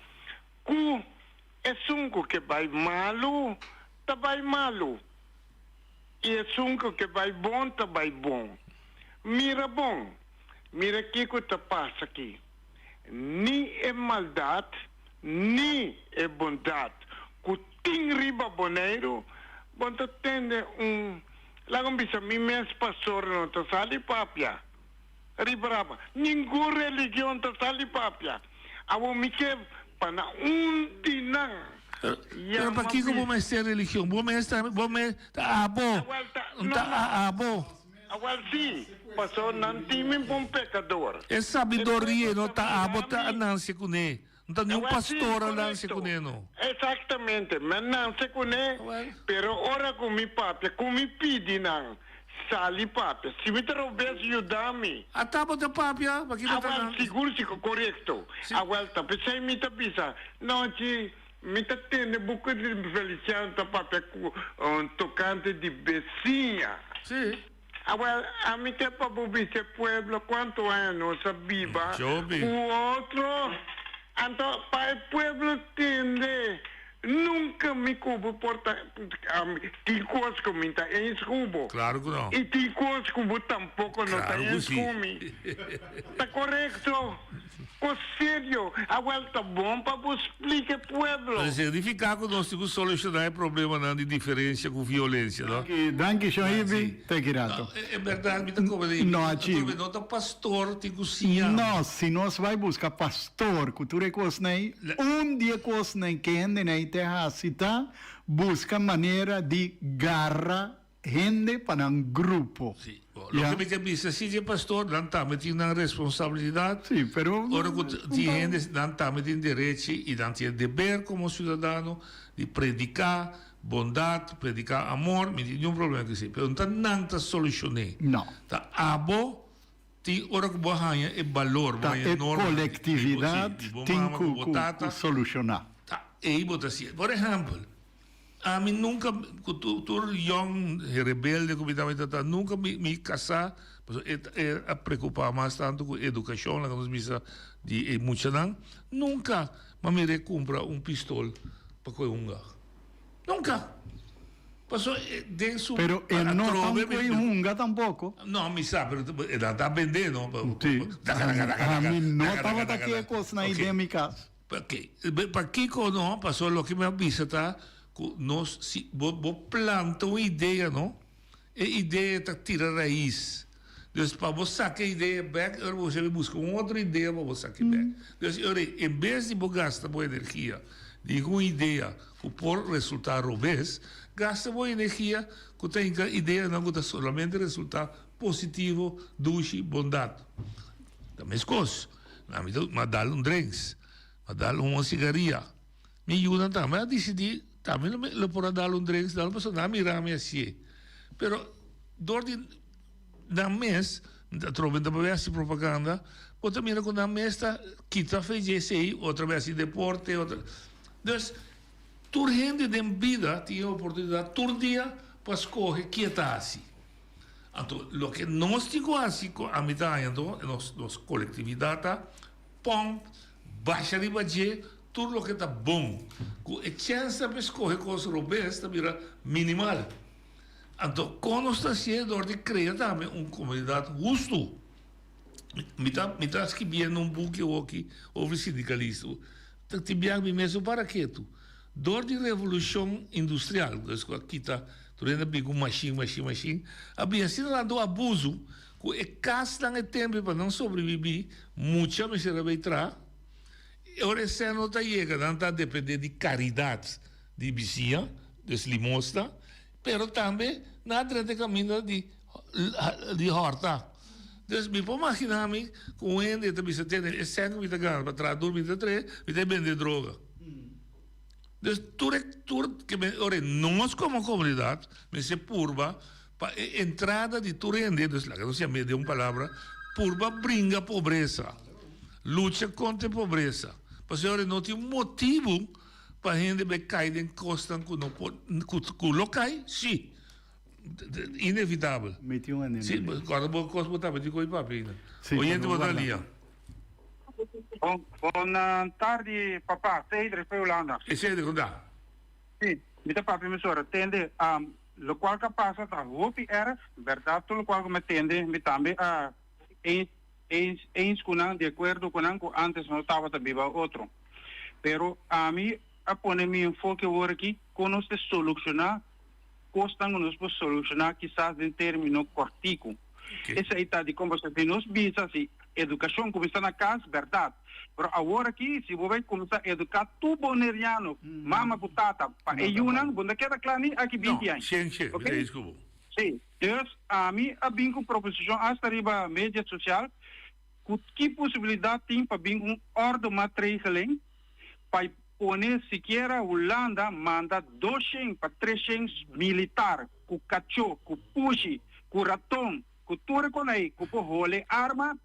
ku esun ku ke bai malu ta bai malu i esun ku ke bai bon ta bai bon. Mira bon. Mira kiko ta pasa aki. Ni e maldat ni e bondat ku tin riba Boneiru, bo no ta tende un, laga mi bisa mi mes pastor no ta sali papia riba raba. Ningun religion ta sali papia. Awor mi ke pa na un di nan Pero yama pakiko bo bisa. mester religion? Bo mes ta, bo mes ta abo. Awel ta, no, Ta no. abo. Awel si, paso nan tin mi pa un pekador. E E sabidoria pueblo no ta ta mira abo ta mi. anansia kuné. No ta niun Awel si, pastor anansia korekto. kuné no. Eksaktamente, mi a nanse kuné, Awel. pero ora ku mi papia, ku mi pidi nan, sali papia. Si mi ta robes, yuda mi. Ata bo ta papia, paki bo ta Awel, nan. sigur si, korekto. Si. Awel ta, p'esei mi ta bisa, nochi mi ta tende buku di Feliciano ta papia ku tokante di besiña. Sí. Awel, ami ke pa bo bisa e pueblo kuantu aña nos a biba Jobi. ku otro, anto pa e pueblo tende. Nunka mi ku bo por ta tin kos ku mi ta eens ku bo. Claro ku no. I tin kos ku bo tampoko no ta Claro ku eens si. ku mi. Ta korekto. Kos serio. Awel ta bon pa bo splika e pueblo. Pero significa ku nos tin ku solushoná e problemanan di diferensia ku violensia, no? Danki, danki Shon Ibi. Te ki rato. En berdad mi ta come di No, achi. Atrobe no ta pastor tin ku siña. No, si nos bai buska pastor ku tur e kosnan ei, un di e kosnan ke hendenan ei te hasi ta buska manera di gara hende pa nan grupo. Sí, bo, loke mi ta bisa si dje pastor, nan tambe tin nan responsabilidad. Sí, pero Ora ku tin hende, nan tambe tin derechi i nan tin e deber komo siudadano di prediká bondad, prediká amor, mi tin niun problema ku esei. Pero no ta nan ta solushon'é. No. Ta abo tin ora ku bo a haña e balor, bo Ta haña e norma di bo, sí, kolektividat di bo tin mama ku ku bo ku tata. solushoná. Ta ei bo ta hasié. Por ehèmpel, Ami nunka, ku tur yòn rebelde ku mi tabata ta, nunka mi kasá, pasobra e e a preokupá mas tantu ku edukashon, laga nos bisa, di e muchanan. Nunka mi a mir'é kumpra un pistol pa kohe hunga. Nunka! Pasobra e den su Pero e no ta un kohe hunga tampoko. No, mi sa, pero e nan ta bendé, no? Sí. Ami no tabata ke kosnan ei den mi kas. P'ke? Pakiko no? Pasobra loke mi a bisa ta ku nos si bo bo planta un idea no, e idea ta tira rais. Dus pa bo saka e idea bek e ora bo mester buska un otro idea pa bo saka e bek. Dus e ora en bes di bo gasta bo energia di un idea ku por resulta robes, gasta bo energia ku ta hinka ideanan ku ta solamente resulta positivo, dushi, bondat. Ta meskos. Na mi ta ma dal un drinks, ma dal un sigaria. Mi yunan tambe a disidí tambe lo lo por a dal un drinks, dal pasobra nan a mira mi hasié. Pero dor di nan mes, atrobe nan ta bai hasi propaganda, bo ta mira ku nan mes ta kita fe dje esei, otro bai hasi deporte, otro. Dus tur hende den bida tin e oportunidat tur dia pa skohe ke ta hasi. Anto loke nos tin ku hasi ku ami ta haña anto nos nos kolektividat ta pòmp basha riba dje tur loke ta bon ku e chèns ta pa skohe kos robes ta bira minimal. Anto kon nos ta hasié dor di krea tambe un komunidat hustu. Mi ta mi ta skibiendo un buki awoki over sindikalismo. Ta tin biaha mi mes no para ketu. Dor di revolushon industrial, dus ku a kita tur hende a bin ku mashin, mashin, mashin, a bin asina tantu abusu ku e kasnan e tempu pa nan sobrebibí mucha mester a bay traha. E ora e sèn no ta yega nan ta dependé di karidat di bisiña, dus limosna, pero tambe nan a drenta e kaminda di di hòrta. Dus mi por magina mi ku un hende ta bisa tene e sèn ku mi ta gana pa traha duru mi ta trahe, mi ta bende droga. Dus tur e tur ke men ora nos komo komunidat mester purba pa e entrada di tur hende, dus laga nos yam'é den un palabra, purba bringa pobresa, lucha kontra e pobresa. Pasobra ora no tin motibu pa hende bai kai den kosnan ku no por ku lo kai, si. Inevitabel. Meti un aneno Sí, ali. kòrda bo kos bo tabata di koe papia ainda. Sí, Oyente pero bo ta guarda. lia. Bon, bon tardi papa, Cedric pa Hulanda. E Cedric, con ta? Sí, mi ta papia mesora. Tende, um, locual cu a pasa ta hopi erg, berdad tur locual cu mi a tende, mi tambe a eens, eens, eens cu nan, di acuerdo cu nan cu antes no tabata biba otro. Pero ami a pone mi enfoke awor aki con nos ta soluciona Kosnan ku nos por solushoná kisas den término kòrtiku. Esei ta di kombersá. Si nos bisa si edukashon kuminsá na kas, bèrdat. Pero awor aki si bo bai kuminsá eduká tur boneriano, mama ku tata, pa e yunan, bo no ta keda kla ni aki binti aña. Oké? Sí. Dus ami a bin ku proposishon asta riba media sosial ku ki posibilidat tin pa bin un òrdemaatregeling pa Pone sikiera Hulanda manda doshen pa treshen militar ku kachó, ku pushi, ku raton, ku tur e konai ku por hole arma,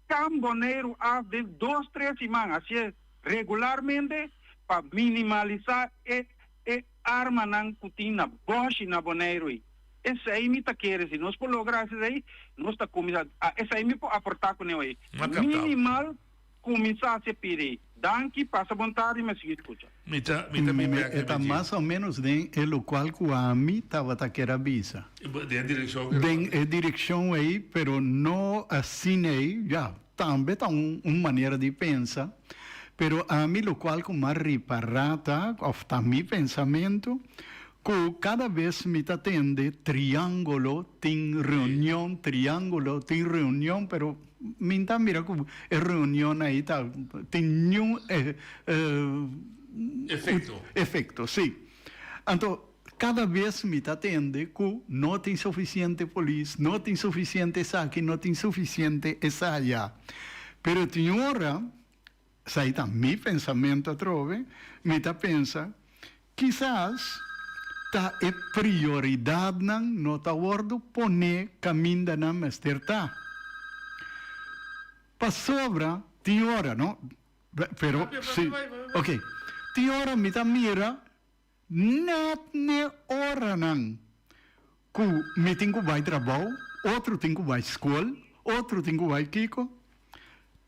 kam Boneiru af den dos tres siman, hacié regularmente pa minimalisá e e armanan ku tin na bòshi na Boneiru ei. Esei mi ta kere, si nos por logra hasi esei, nos ta kuminsá, esei mi por aportá kuné ei. Minimal Kuminsá se pidi. Danki, pasa bon tardi, mi a sigui skucha. Mi ta mi ta bin bek E ta mas o menos den e lokual ku ami tabata kier a bisa. Den e direkshon ku Den e direkshon ei, pero no asina ei, ya, tambe ta un un manera di pensa, pero ami lokual ku m'a ripará ta, òf ta mi pensamentu, ku kada bes mi ta tende triángulo tin reunion, triángulo tin reunion, pero Mi ta mira ku e reunion ei ta tin niun Efekto. Efekto, si. Anto kada bes mi ta tende ku no tin sufisiente polis, no tin sufisiente esaki, no tin sufisiente esaya. Pero tin ora, esei ta mi pensamentu atrobe, mi ta pensa kisas ta e prioridatnan no ta wòrdu poné kaminda nan mester ta. Pasobra tin ora, no? Pero si, ok, tin ora mi ta mira Nèt n'e oranan ku mi tin ku bai trabou, otro tin ku bai skol, otro tin ku bai kiko,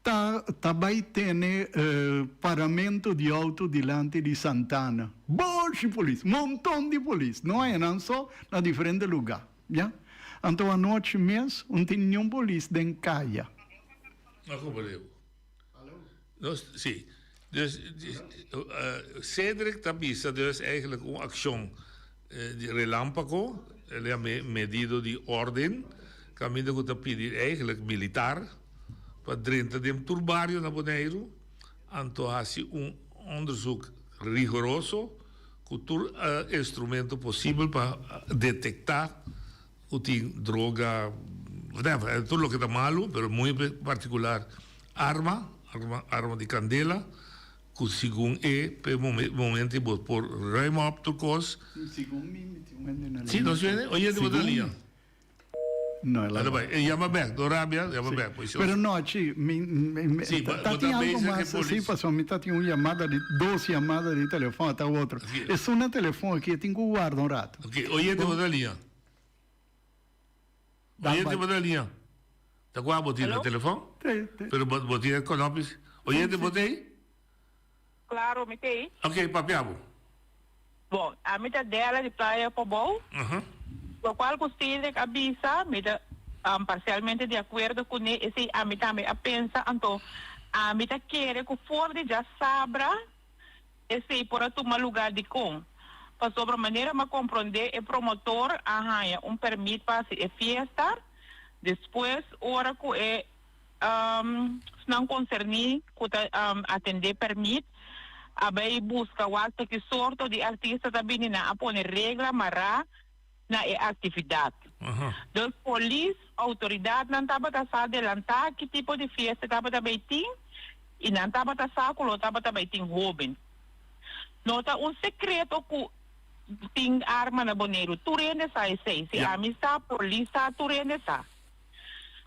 ta ta bai tene paramentu di outo dilanti di Santana. Boshi polis, monton di polis, no haña nan so na diferente lugá, ya. Anto anochi mes un tin niun polis den kaya. No komprendé bo. Nos, sí. Dus, Cedric ta bisa dus eigenlijk un accion di relampago, el a yama medido di orden, caminda cu ta pidi eigenlijk militar pa drenta den tur bario na Boneiru, anto haci un onderzoek rigoroso cu tur instrumento posibel pa detecta Cu tin droga, whatever, tur loke ta malu, pero muy particular arma, arma, arma di candela, cu segun e p'e momento bo por ruim op tur cos. Segun mi, mi tin un hende na Si, nos liña. Oyente bo ta na liña. No, el a Anda bai. E yama bek, no rabia, yama bek. Pues, Pero no, chi, mi, mi, mi, Sí, ta, bo ta ta tin algo bezig mas, e sí, polis. pasobra mi ta tin un yamada di, dos yamada di telefon, ta otro. Así. Esun na telefon aki, e tin cu warda un rato. Ok, oyente bo ta liña. Oyente bo ta liña. Ta cua bo tin na telefon? Pero bo bo tin e konopis. Oyente bo ta ei? Claro, mi ta ei. Ok, papia bo. Bon, ami ta Dela di Playa Pabou. Locual cu Cedric a bisa, mi ta parcialmente di acuerdo cune, esey ami tambe a pensa, anto ami ta kere cu for di djasabra Esei por a tuma lugá dikon? Pasobra manera m'a komprondé e promotor a haña un pèrmit pa hasi e fiesta, despues ora ku e esnan konserní ku ta atendé pèrmit a bai buska wak ta ki sorto di artista ta bini nan a pone regla mará na e aktividat. Dus polis, outoridatnan tabata sa adelantá ki tipo di fiesta tabata bai tin i nan tabata sa ku lo tabata bai tin hóben. No ta un sekreto ku tin arma na Boneiru, tur hende sa esei. Si ami sa, polis sa, tur hende sa.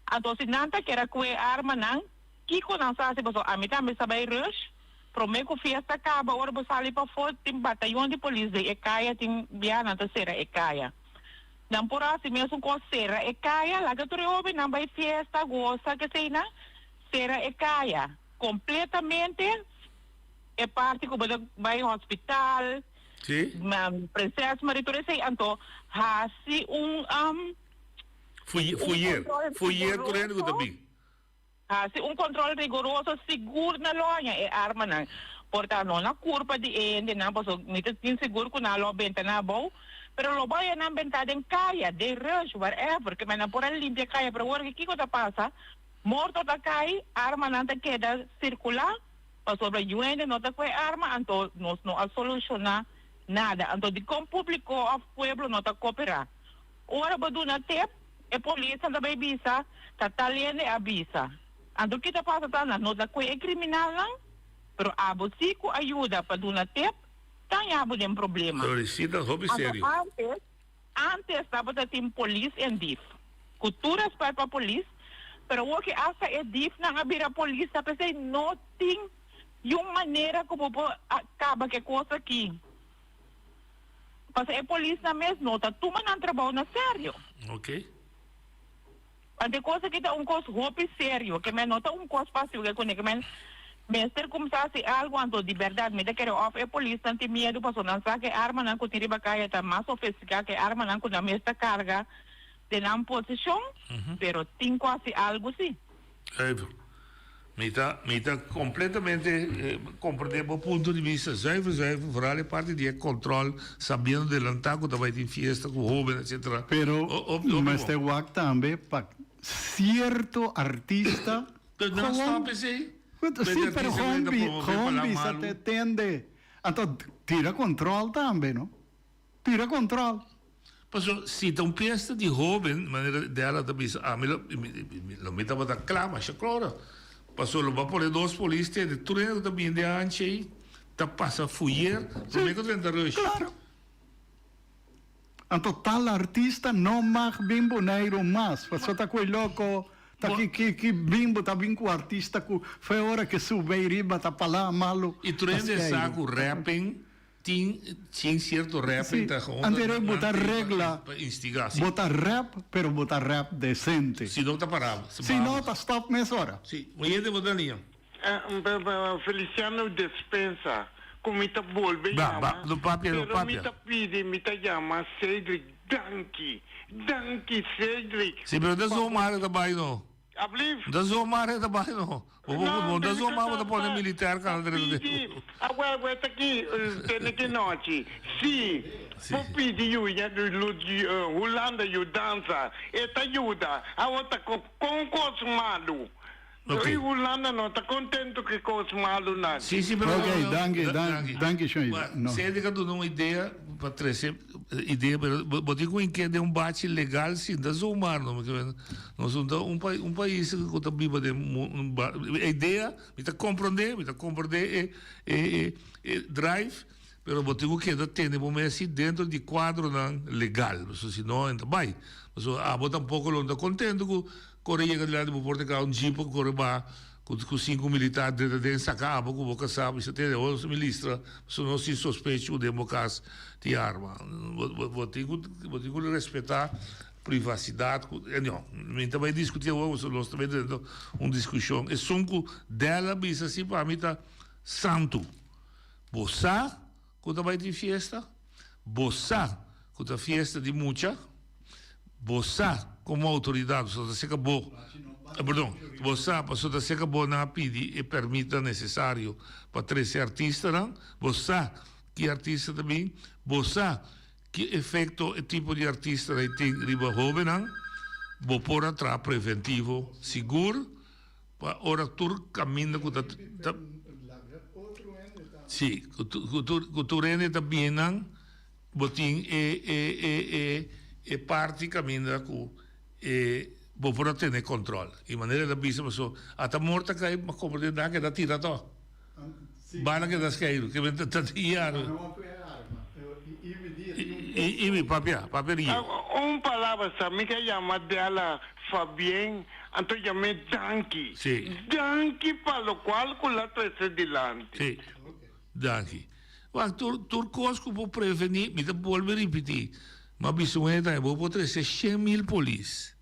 Anto si nan ta kere kue armanan, kiko nan sa hasi? Pasobra ami tambe sa bai rush. Promé ku fiesta kaba, ora bo sali pafó, tin batayon di polis den e kaya, tin bia nan ta sera e kaya. Nan por hasi mesun kos, sera e kaya, laga tur e hóbennan bai fiesta, gosa, keseinan, sera e kaya kompletamente, e parti ku bo ta bai hospital, Prinses Marie, tur esei, anto hasi un Fuyer, fuyer tur hende ku ta bin. Hasi un control rigoroso sigur na lo haña e armanan. Por ta no na curpa di e hendenan paso mi ta tin sigur cu nan lo benta nan abou, pero lo bo haña nan benta den caya, den rush, whatever, ke men nan por a limpia caya, pero awor kico ta pasa? Morto ta cay, armanan ta keda circula, pasobra yu hende no ta cu e arma, anto nos no a soluciona nada. Anto dicon publico of pueblo no ta coopera? Ora bo duna tip, e polisnan ta bay bisa ta tal hende a bisa. Anto ki ta pasa ta nan no ta kue e kriminalnan, pero abo si ku a yuda pa duna tip ta haña bo den problema. Sorry, ta hopi Anto serio. antes, antes tabata tin polis en dif. Ku tur respet pa polis, pero awor ki asta e difnan a bira polis ta p'esei no tin yun manera ku bo por a kaba ku e kos aki. Pasobra e polisnan mes no ta tuma nan trabou na serio. Ok. Anto e kos aki ta un kos hopi serio, ke men no ta un kos fásil ke kuné, ke men. Mester kumsa hasi algu anto di bèrdat mi ta kere òf e polisnan tin miedu paso nan sa ku e armanan ku tin riba kaya ta mas sofistika ku e armanan ku nan mes ta karga den nan posishon pero tin ku hasi algu si. Zuiver. Mi ta mi ta completamente comprende bo punto di bista zuiver zuiver vooral e parti di e control sabiendo delanta cu ta bay tin fiesta cu hoben etcetera. Pero mester wak tambe pa cierto artista Pero nan stop esey. Sí, pero gewoon bisa te tende. Anto tira control tambe, no? Tira control. Paso si ta un fiesta di hoben, manera Della ta bisa, ami lo, lo mi tabata cla masha cloro. Paso lo bo a pone dos polis tende, tur hende cu ta bini den hanchi ey ta pasa fuyer prome cu drenta rush. Claro. Anto tal artista no mag bin Boneiru mas, paso ta cu e loco ta ki ki ki bin bo ta bin cu artista cu fe ora ke sube ey riba ta pala malo Y tur hende sa cu rapping tin tin cierto rapping ta gewoon Anto bo ta regla pa instiga si. Bo ta rap pero bo ta rap decente. Si no ta para. Si no ta stop mesora. Si, oyente bo ta liña. Feliciano despensa cu mi ta bolbe yama, pero mi ta pidi, mi ta yama Cedric, danki, danki Cedric. Si, pero no ta zomaar e ta bay no. Ablief? No ta zomaar e ta bay no. No ta zomaar bo ta pone militair cana dentro de. Awel awel ta ki tene ki nochi, si bo pidi Hulanda yudansa, e ta yuda, awor ta con cos malu. Ok. I Hulanda no ta contento cu e cos malo nan. Sí, sí, pero Ok, danki, danki, danki Shon. Ba, No. Cedric a duna un idea pa trece idea, pero bo, bo tin cu inke den un bachi legal sin ta zomaar no, porque nos no ta un pa, un pais cu ta biba den mu, un ba, e idea mi ta comprende, mi ta comprende e, e, e, e drive, pero bo tin cu keda tene bo mes si dentro di cuadronan legal, pasobra si no en ta bay. Pasobra abo tampoco lo no ta contento cu Kore yega dilanti bo por ta kaba un jeep ku kore baha ku sinku militar drenta den saka abo ku bo kasá bisa tende awor nos mi listra pasobra nos tin sospecho ku den bo kas tin arma. Bo tin ku bo tin ku respetá privasidat ku anyhow mi ta bai diskutí awor pasobra nos ta bai drenta un diskushon. Esun ku Della bisa si pa mi ta santu. Bo sa ku ta bai tin fiesta? Bo sa ku ta fiesta di mucha? Bo sa komo outoridat pasobra ta seka bo, perdon, bo sa pasobra ta seka bo nan a pidi e pèrmitnan nesesario pa trese artistanan, bo sa ki artista ta bin, bo sa ki efekto e tipo di artistanan ei tin riba hóbennan, bo por a traha preventivo sigur pa ora tur kaminda ku ta ta si ku tur ku tur hende ta bin nan. Bo tin e e e e e parti caminda cu e bo por a tene control. Y manera el a bisa paso ata mor ta cay ma como den nan keda tira to. Bala keda skeiru ke men ta ta yaro. Y mi papia papia di. Un palabra sa mi ke yama Della Fabien anto yam'e danki. Si. Danki pa locual cu la trece dilanti. Si. Danki. Wak, tur, tur kos ku por prevení, mi ta bolbe ripití, m'a bisa un hende tambe, bo por trese 100,000 polis.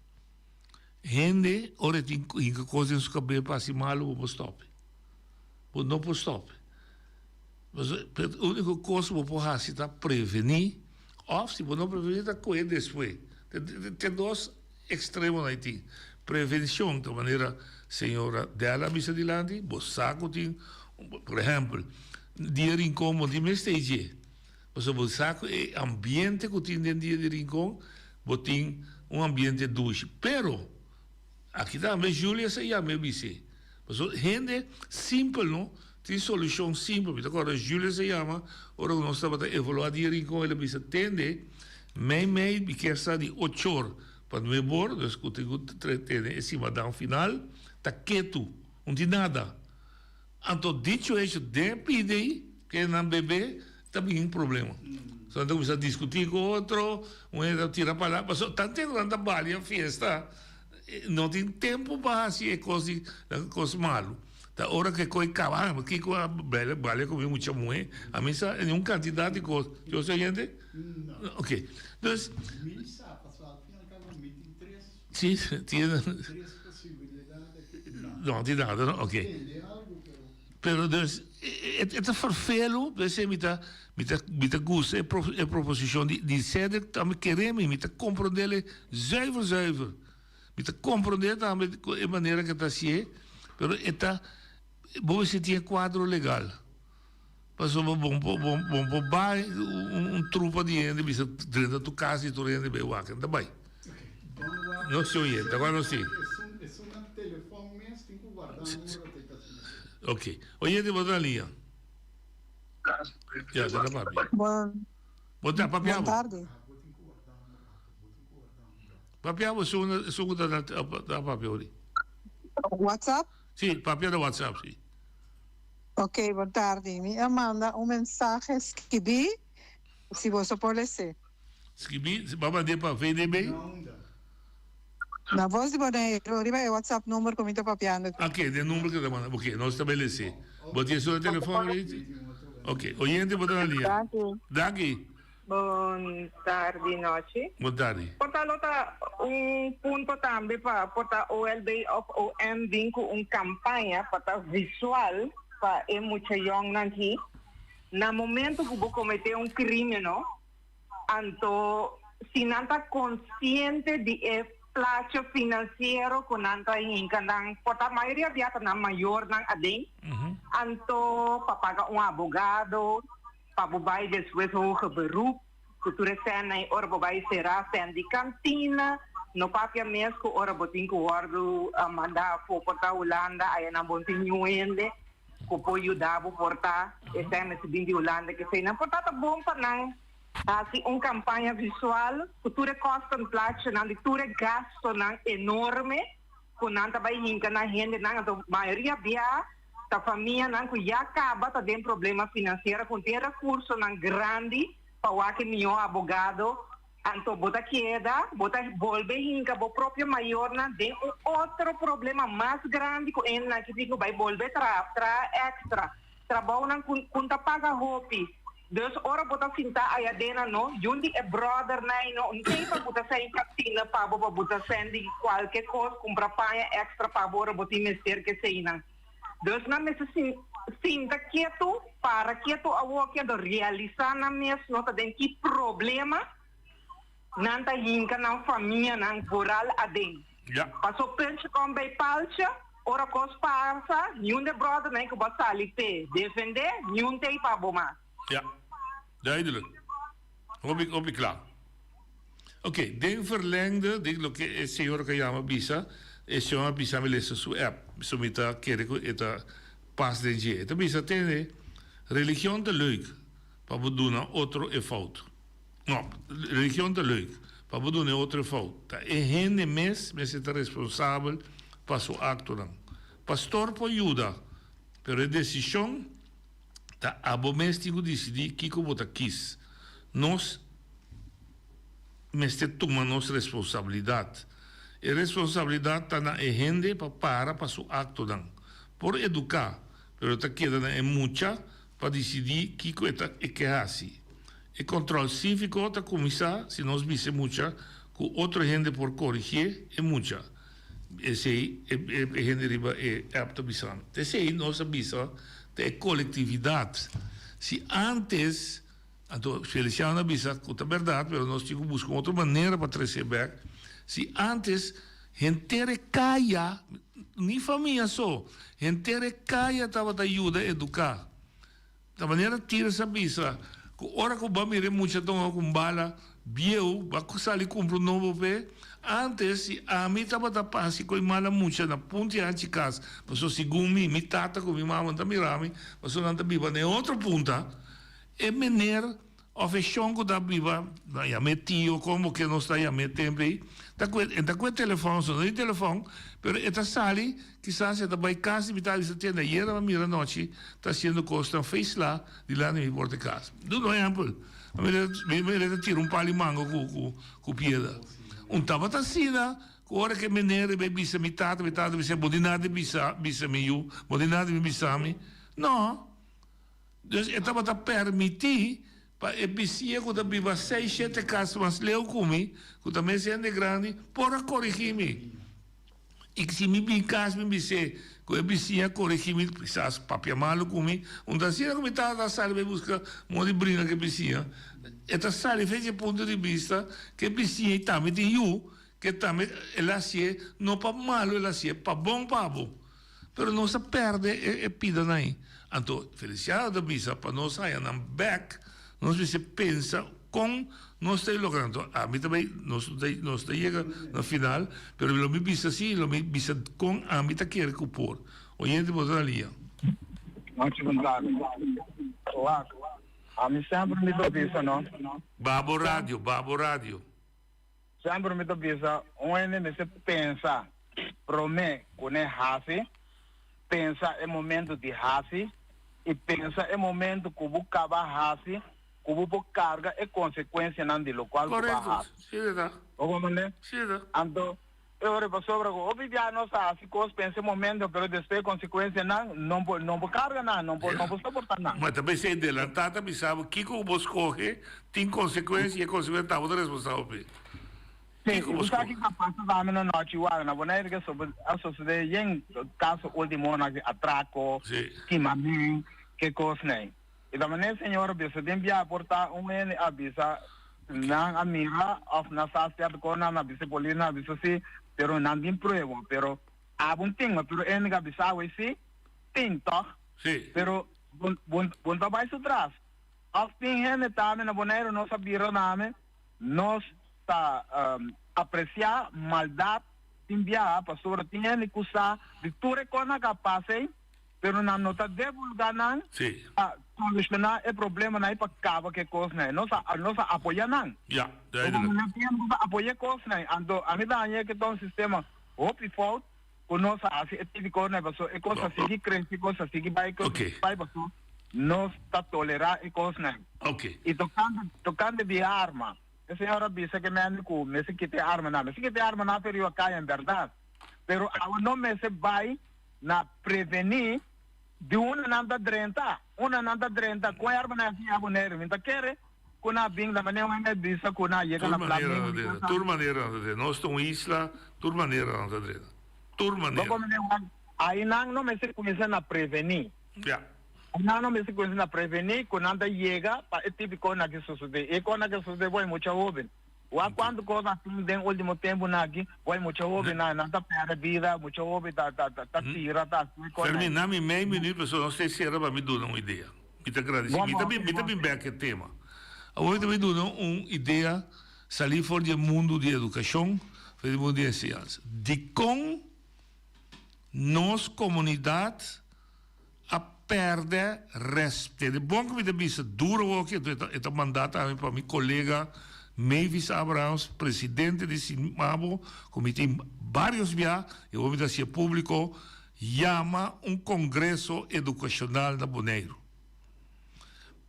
Hende, ora e tin hinka kos den su kabes pa hasi malu, bo por stòp e. Bo no por stòp e. Pasobra e úniko kos ku bo por hasi ta prevení, òf si bo no prevení ta kohe despues. Te dos ekstremonan ei tin. Prevenshon ta manera señora Della a bisa dilanti, bo sa ku tin, por ehèmpel, Dia Rincon bo tin mester ei dje. Pasobra bo sa ku e ambiente ku tin den Dia di Rincon, bo tin un ambiente dushi. Pero, aki tambe Julia sa yama e bis'é. Pasobra hende simpel no tin solushon simpel. Mi ta kòrda Julia sa yama ora ku nos tabata evaluá Dia Rincon, el a bisa, Tende, mei mei mi kier sa di ochor pa nuebor, dus ku tin ku tene e simadan final, ta ketu, no tin nada. Anto dicho hecho den pidi ei ke nan bebe ta bin problema. So nan ta kuminsá diskutí ku otro, un hende ta tira palabra, pasobra tantu tempu nan ta balia fiesta no tin tempu pa hasi e kos di kos malu. Ta ora ku e kos kaba, ah kiko a balia ku mi mucha muhé, a mi sa un kantidat di kos. Dios oyente? Ok, dus. Si, tiene. No tin nada, no? Ok. Pero dus e ta ferfelu, p'esei mi ta mi ta mi ta gusta e e proposishon di di Cedric tambe kere mi, mi ta komprondel zuiver zuiver. Mi ta komprondé tambe ku e manera ku e ta hasié, pero e ta bo mester tin e kuadro legal. Pasobra bo bo bo bo por bai un un trupa di hende bisa drenta tu kas di tur hende bai wak, no ta bai. No si oye, ta cual no si. Ok, oyente bo ta na liña. Ya, ta na papia. Bon, Bo ta papia bon bo. tarde. Papia bo esun esun ku ta na ta papia ori. WhatsApp? Si, papia na WhatsApp si. Ok, bon tardi. Mi a manda un mensahe skibí, si boso por les'é. Skibí? Bo a mand'é pa VDB? Na Voz di Boneiru, riba e WhatsApp number ku mi ta papiando. Ok, den number ku ta manda. Ok, nos ta bai les'é. Bo tin esun na telefòn ahorita? Ok, oyente bo ta na liña. Danki. Danki. Bon tardi nochi. Bon tardi. Por ta lo ta un punto tambe pa por ta OLB of OM bin cu un campaña pa ta visual pa e mucha yongnan ki na momento cu bo comete un crimeno anto si nan ta consciente di e placho financiero cu nan ta hinca nan por ta mayoria bia ta nan mayornan aden anto pa paga un abogado Pa bo bai despues hoger beroep ku tur e sènnan i ora bo bai será sèn di kantina, no papia mes ku ora bo tin ku wòrdu mandá afó por ta Hulanda, ayanan bo no tin niun hende ku por yuda bo por ta e sèn mester bin di Hulanda keseinan. Por ta ta bon pa nan hasi un kampaña visual ku tur e kòstenplaatjenan di tur e gastonan enorme ku nan ta bai hinka na hendenan, anto mayoria bia Ta famianan ku ya kaba ta den problema finansiero ku tin rekursonan grandi pa wak e mihó abogado, anto bo ta keda bo ta bolbe hinka bo propio mayornan den un otro problema mas grandi ku hendenan ki tin ku bai bolbe traha, traha èkstra, trabounan ku ku ta paga hopi. Dus ora bo ta sinta aya den nan no, yun di e brothernan ei no, un tei pa bo ta send kantina pa bo, pa bo ta send di kualke kos, kumpra paña èkstra pa bo ora bo tin mester keseinan. Dus nan mester sinta ketu, para ketu awoki anto realisá nan mes no ta den ki problema nan ta hinka nan famianan vooral aden. Paso puntje kom bij paaltje, ora kos pasa, niun de brothernan ku bo a sali p'e defendé, niun t'ei pa bo mas. Ja, duidelijk. Hopi, hopi kla. Ok, den verlengde di loke e señor ku a yama bisa, e señor a bisa mi lesa su app, so mi ta kere ku e ta pas den dje. E ta bisa, Tende, religion ta leuk pa bo duna otro e fout. No, religion ta leuk pa bo duna e otro e fout. Ta e hende mes mester ta responsabel pa su aktonan. Pastor por yuda, pero e desishon Ta abo mes tin ku disidí kiko bo ta kis. Nos mester tuma nos responsabilidat. E responsabilidat ta na e hende pa para pa su aktonan. Por eduká, pero ta keda na e mucha pa disidí kiko e ta e ke hasi. E kòntròl síviko ta kuminsá si nos bisa e mucha ku otro hende por korigié e mucha. Esei e hende riba e app ta bisando. Ta esei nos a bisa ta e kolektividat. Si antes, anto Feliciano a bisa ku ta bèrdat, pero nos tin ku buska un otro manera pa trese bèk. Si antes henter e kaya, ni famia so, henter e kaya tabata yuda eduká. Ta manera Tirsa a bisa ku ora ku bo a mira e mucha tonga ku un bala bieu, bo a sali kumpra un nobo p'e. Antes, si ami tabata pasa ku e mala mucha na punta i hanchi kas, pasobra segun mi, mi tata ku mi mama no ta mira mi, pasobra nan ta biba na e otro punta, e mener Of e shon ku ta biba, nan yam'é tio, komo ke nos ta yam'é tempu ei, ta ku e ta ku e telefòn, so no tin telefòn, pero e ta sali, kisas e ta bai kas di mi ta bisa tende ayera mi a mira anochi ta hasiendo kosnan feisla dilanti mi porta kas. Duna un ehèmpel, mi mira ta tira un pal di mango ku ku ku piedra. Un tabata asina ku ora ku e meneer a bai bisa mi tata, mi tata a bisa, bo di nada di bisa bisa mi yu, bo di nada di bisa mi. No. Dus e tabata permití pa e bisiña ku ta biba seis shete kas mas leu ku mi, ku ta mes hende grandi, por a korigí mi. I si mi bin kas mi bis'é ku e bisiña koregí mi, kisas papia malu ku mi, un ta asina ku mi tata a sali bai buska moda di bringa ku e bisiña. E ta sali fe dje punto di bista ku e bisiña i tambe tin yu, ku e tambe el a hasié no pa malu, el a hasié pa bon pa bo. Pero nos a pèrdè e pidanan ei. Anto Feliciano ta bisa pa nos haña nan bèk, nos mester pensa kon nos ta logra. Anto ami ta bai, nos no ta nos ta yega na final, pero lo mi bisa si, lo mi bisa kon ami ta kere ku por. Oyente bo ta na liña. Nochi Gonzalo. Wak, ami semper mi ta bisa no. Baha bo radio, baha bo radio. Semper mi ta bisa un hende mester pensa prome ku ne hasi, pensa e momento di hasi i pensa e momento ku bo kaba hasi ku bo por karga e konsekuensianan di lokual ku bo a hasi. Bo komprende? Anto e ora pasobra ku hopi bia nos a hasi kos pensa e momento pero despues e konsekuensianan no por no por karga nan, no por no por soporta nan. Ma ta p'esei delantá ta bisa bo kiko ku bo skohe Tin konsekuensia i e konsekuensia ta bo ta responsabel p'e. Sí, i bo sa kiko a pasa tambe na nochi wak na Bonaire ke a sosode yen kaso ultimo aki atrako, kimamen, ke kosnan. I ta manera señor a bisa den bia por ta un hende a bisa nan a mira of nan sa sierto kos nan a bisa polis nan a bisa si pero nan tin prueba pero abo no tin pero e hende ke a bisa awe si tin tog pero bo bo no ta bai su tras. Of tin hende tambe na Boneiru nos a bira name, nos ta apresiá maldat tin biaha pasobra tin hende ku sa di tur e kosnan ku a pasa ei, pero nan no ta divulgá nan pa solushoná e problemanan ei pa kaba ku e kosnan ei. Nos a nos a apoyá nan. Ya, duidelijk. Pasobra tin hende ku ta apoyá e kosnan ei. Anto ami ta haña ke ta un sistema hopi fout ku nos a hasi e tipo di kosnan ei pasobra e kos a sigui krese, e kos a sigui bai, e kos a sigui bai pasobra Nos ta tolerá e kosnan. I tokante tokante di e arma, e señor a bisa ke mende ku mester kita e armanan. Mester kita e armanan for riba kaya en bèrdat, pero awe no mester bai na prevení di unda nan ta drenta. Unda nan ta drenta ku e armanan a siña Boneiru. Mi ta kere ku nan a bin na manera un hende a bisa ku nan a yega Tur na manera Flamingo. nan ta drenta. Tur manera nan ta drenta. Nos ta un isla, tur manera nan ta drenta. Tur Bo manera. komende wak, ainan no mester kuminsá na prevení. Ya. Nan no mester kuminsá na prevení ku nan ta yega pa e tipo di kosnan aki sosodé. E kosnan aki a sosodé bo e mucha hóben. Wak kuantu kos a tin den último tempunan aki, bo e mucha hóbennan, nan ta pèrdè bida, mucha hóben ta ta ta tira, ta hasi e kosnan. Fermin, na mi mei minuut pasobra nos ta sera pa mi duna un idea. Mi ta gradisí. Mi ta bin, mi ta bin bèk e tema. Awor mi ta bin duna un idea salí for di e mundu di edukashon, for di e mundu di enseñansa. Dikon nos komunidat a pèrdè rèspè. Tende bon ku mi ta bisa duro awor aki, anto e ta mandá tambe pa mi kolega Mavis Abrahams, presidente di Simabo, ku mi tin bários bia, i awor mi ta hasié públiko, yama un kongreso edukashonal na Boneiru.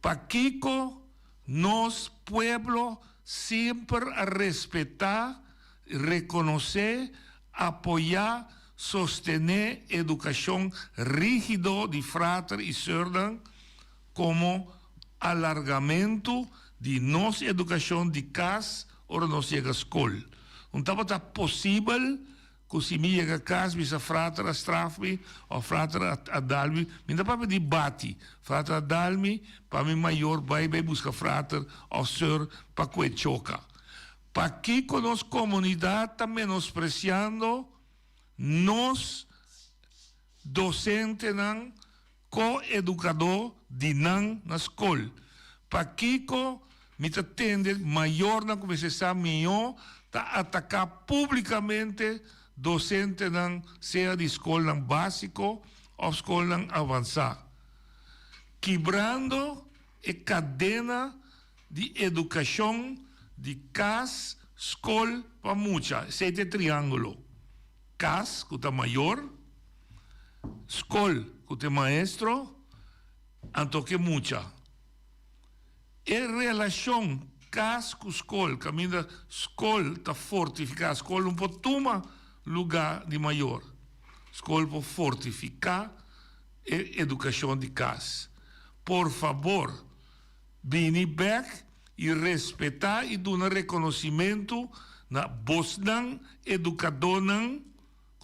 Pakiko nos pueblo semper a respetá, rekonosé, Apoyá, sostené edukashon rígido di frater i sùrnan komo alargamentu di nos edukashon di kas ora nos yega skol. Un tabata posibel ku si mi yega kas bisa frater a straf mi òf frater a dal mi, mi no ta papia di bati, frater a dal mi pa mi mayor bai bai buska frater òf sùr pa ku e choka. Pakiko nos komunidat ta menospresiando nos dosentenan ko-edukadó di nan na skol? Pakiko mi ta tende mayornan ku mester sa mihó ta ataká públikamente dosentenan sea di skolnan básiko òf skolnan avansá, kibrando e kadena di edukashon di kas, skol pa mucha. Esei ta e triángulo, kas ku ta mayor, skol ku ta e maestro, anto ku e mucha. E relashon kas ku skol, kaminda skol ta fortifiká, skol no por tuma lugá di mayor, skol por fortifiká e edukashon di kas. Por fabor. Bini bek i respetá i duna rekonosimentu na bosnan edukadónan.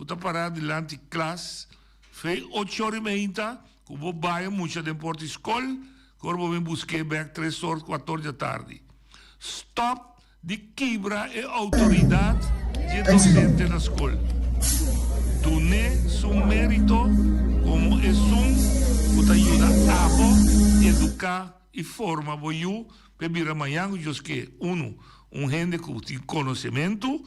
ku ta pará dilanti klas fe ochor i meinta ku bo bai mucha den porta di skol ku ora bo bin busk'é bèk tres or kuator di atardi. Stòp di kibra e outoridat di e dosente na skol. Dun'é su mérito komo esun ku ta yuda abo eduká i forma bo yu p'e bira mañan ku Dios ke, unu, un hende ku tin konosementu,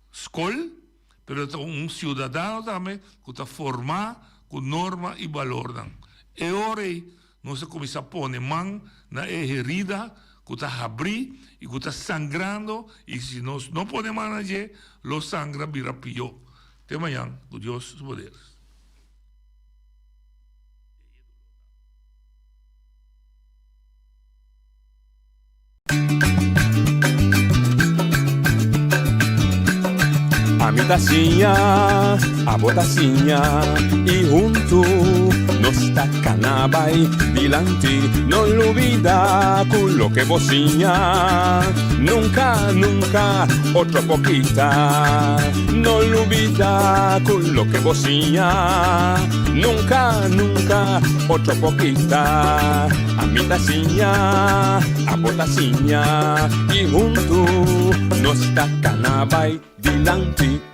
skol, pero ta un siudadano tambe ku ta formá ku norma i balornan. E ora ei nos a kuminsá pone man na e herida ku ta habrí i ku ta sangrando i si nos no pone man na dje lo sangra bira pió. Te mañan ku Dios su poder. Ami ta siña, abo ta siña y huntu nos ta cana bay dilanti. No lubida cu loke bo siña nunca, nunca otro por kita. No lubida cu loke bo siña nunca, nunca otro por kita. Ami ta siña, abo ta siña y huntu nos ta cana bay dilanti.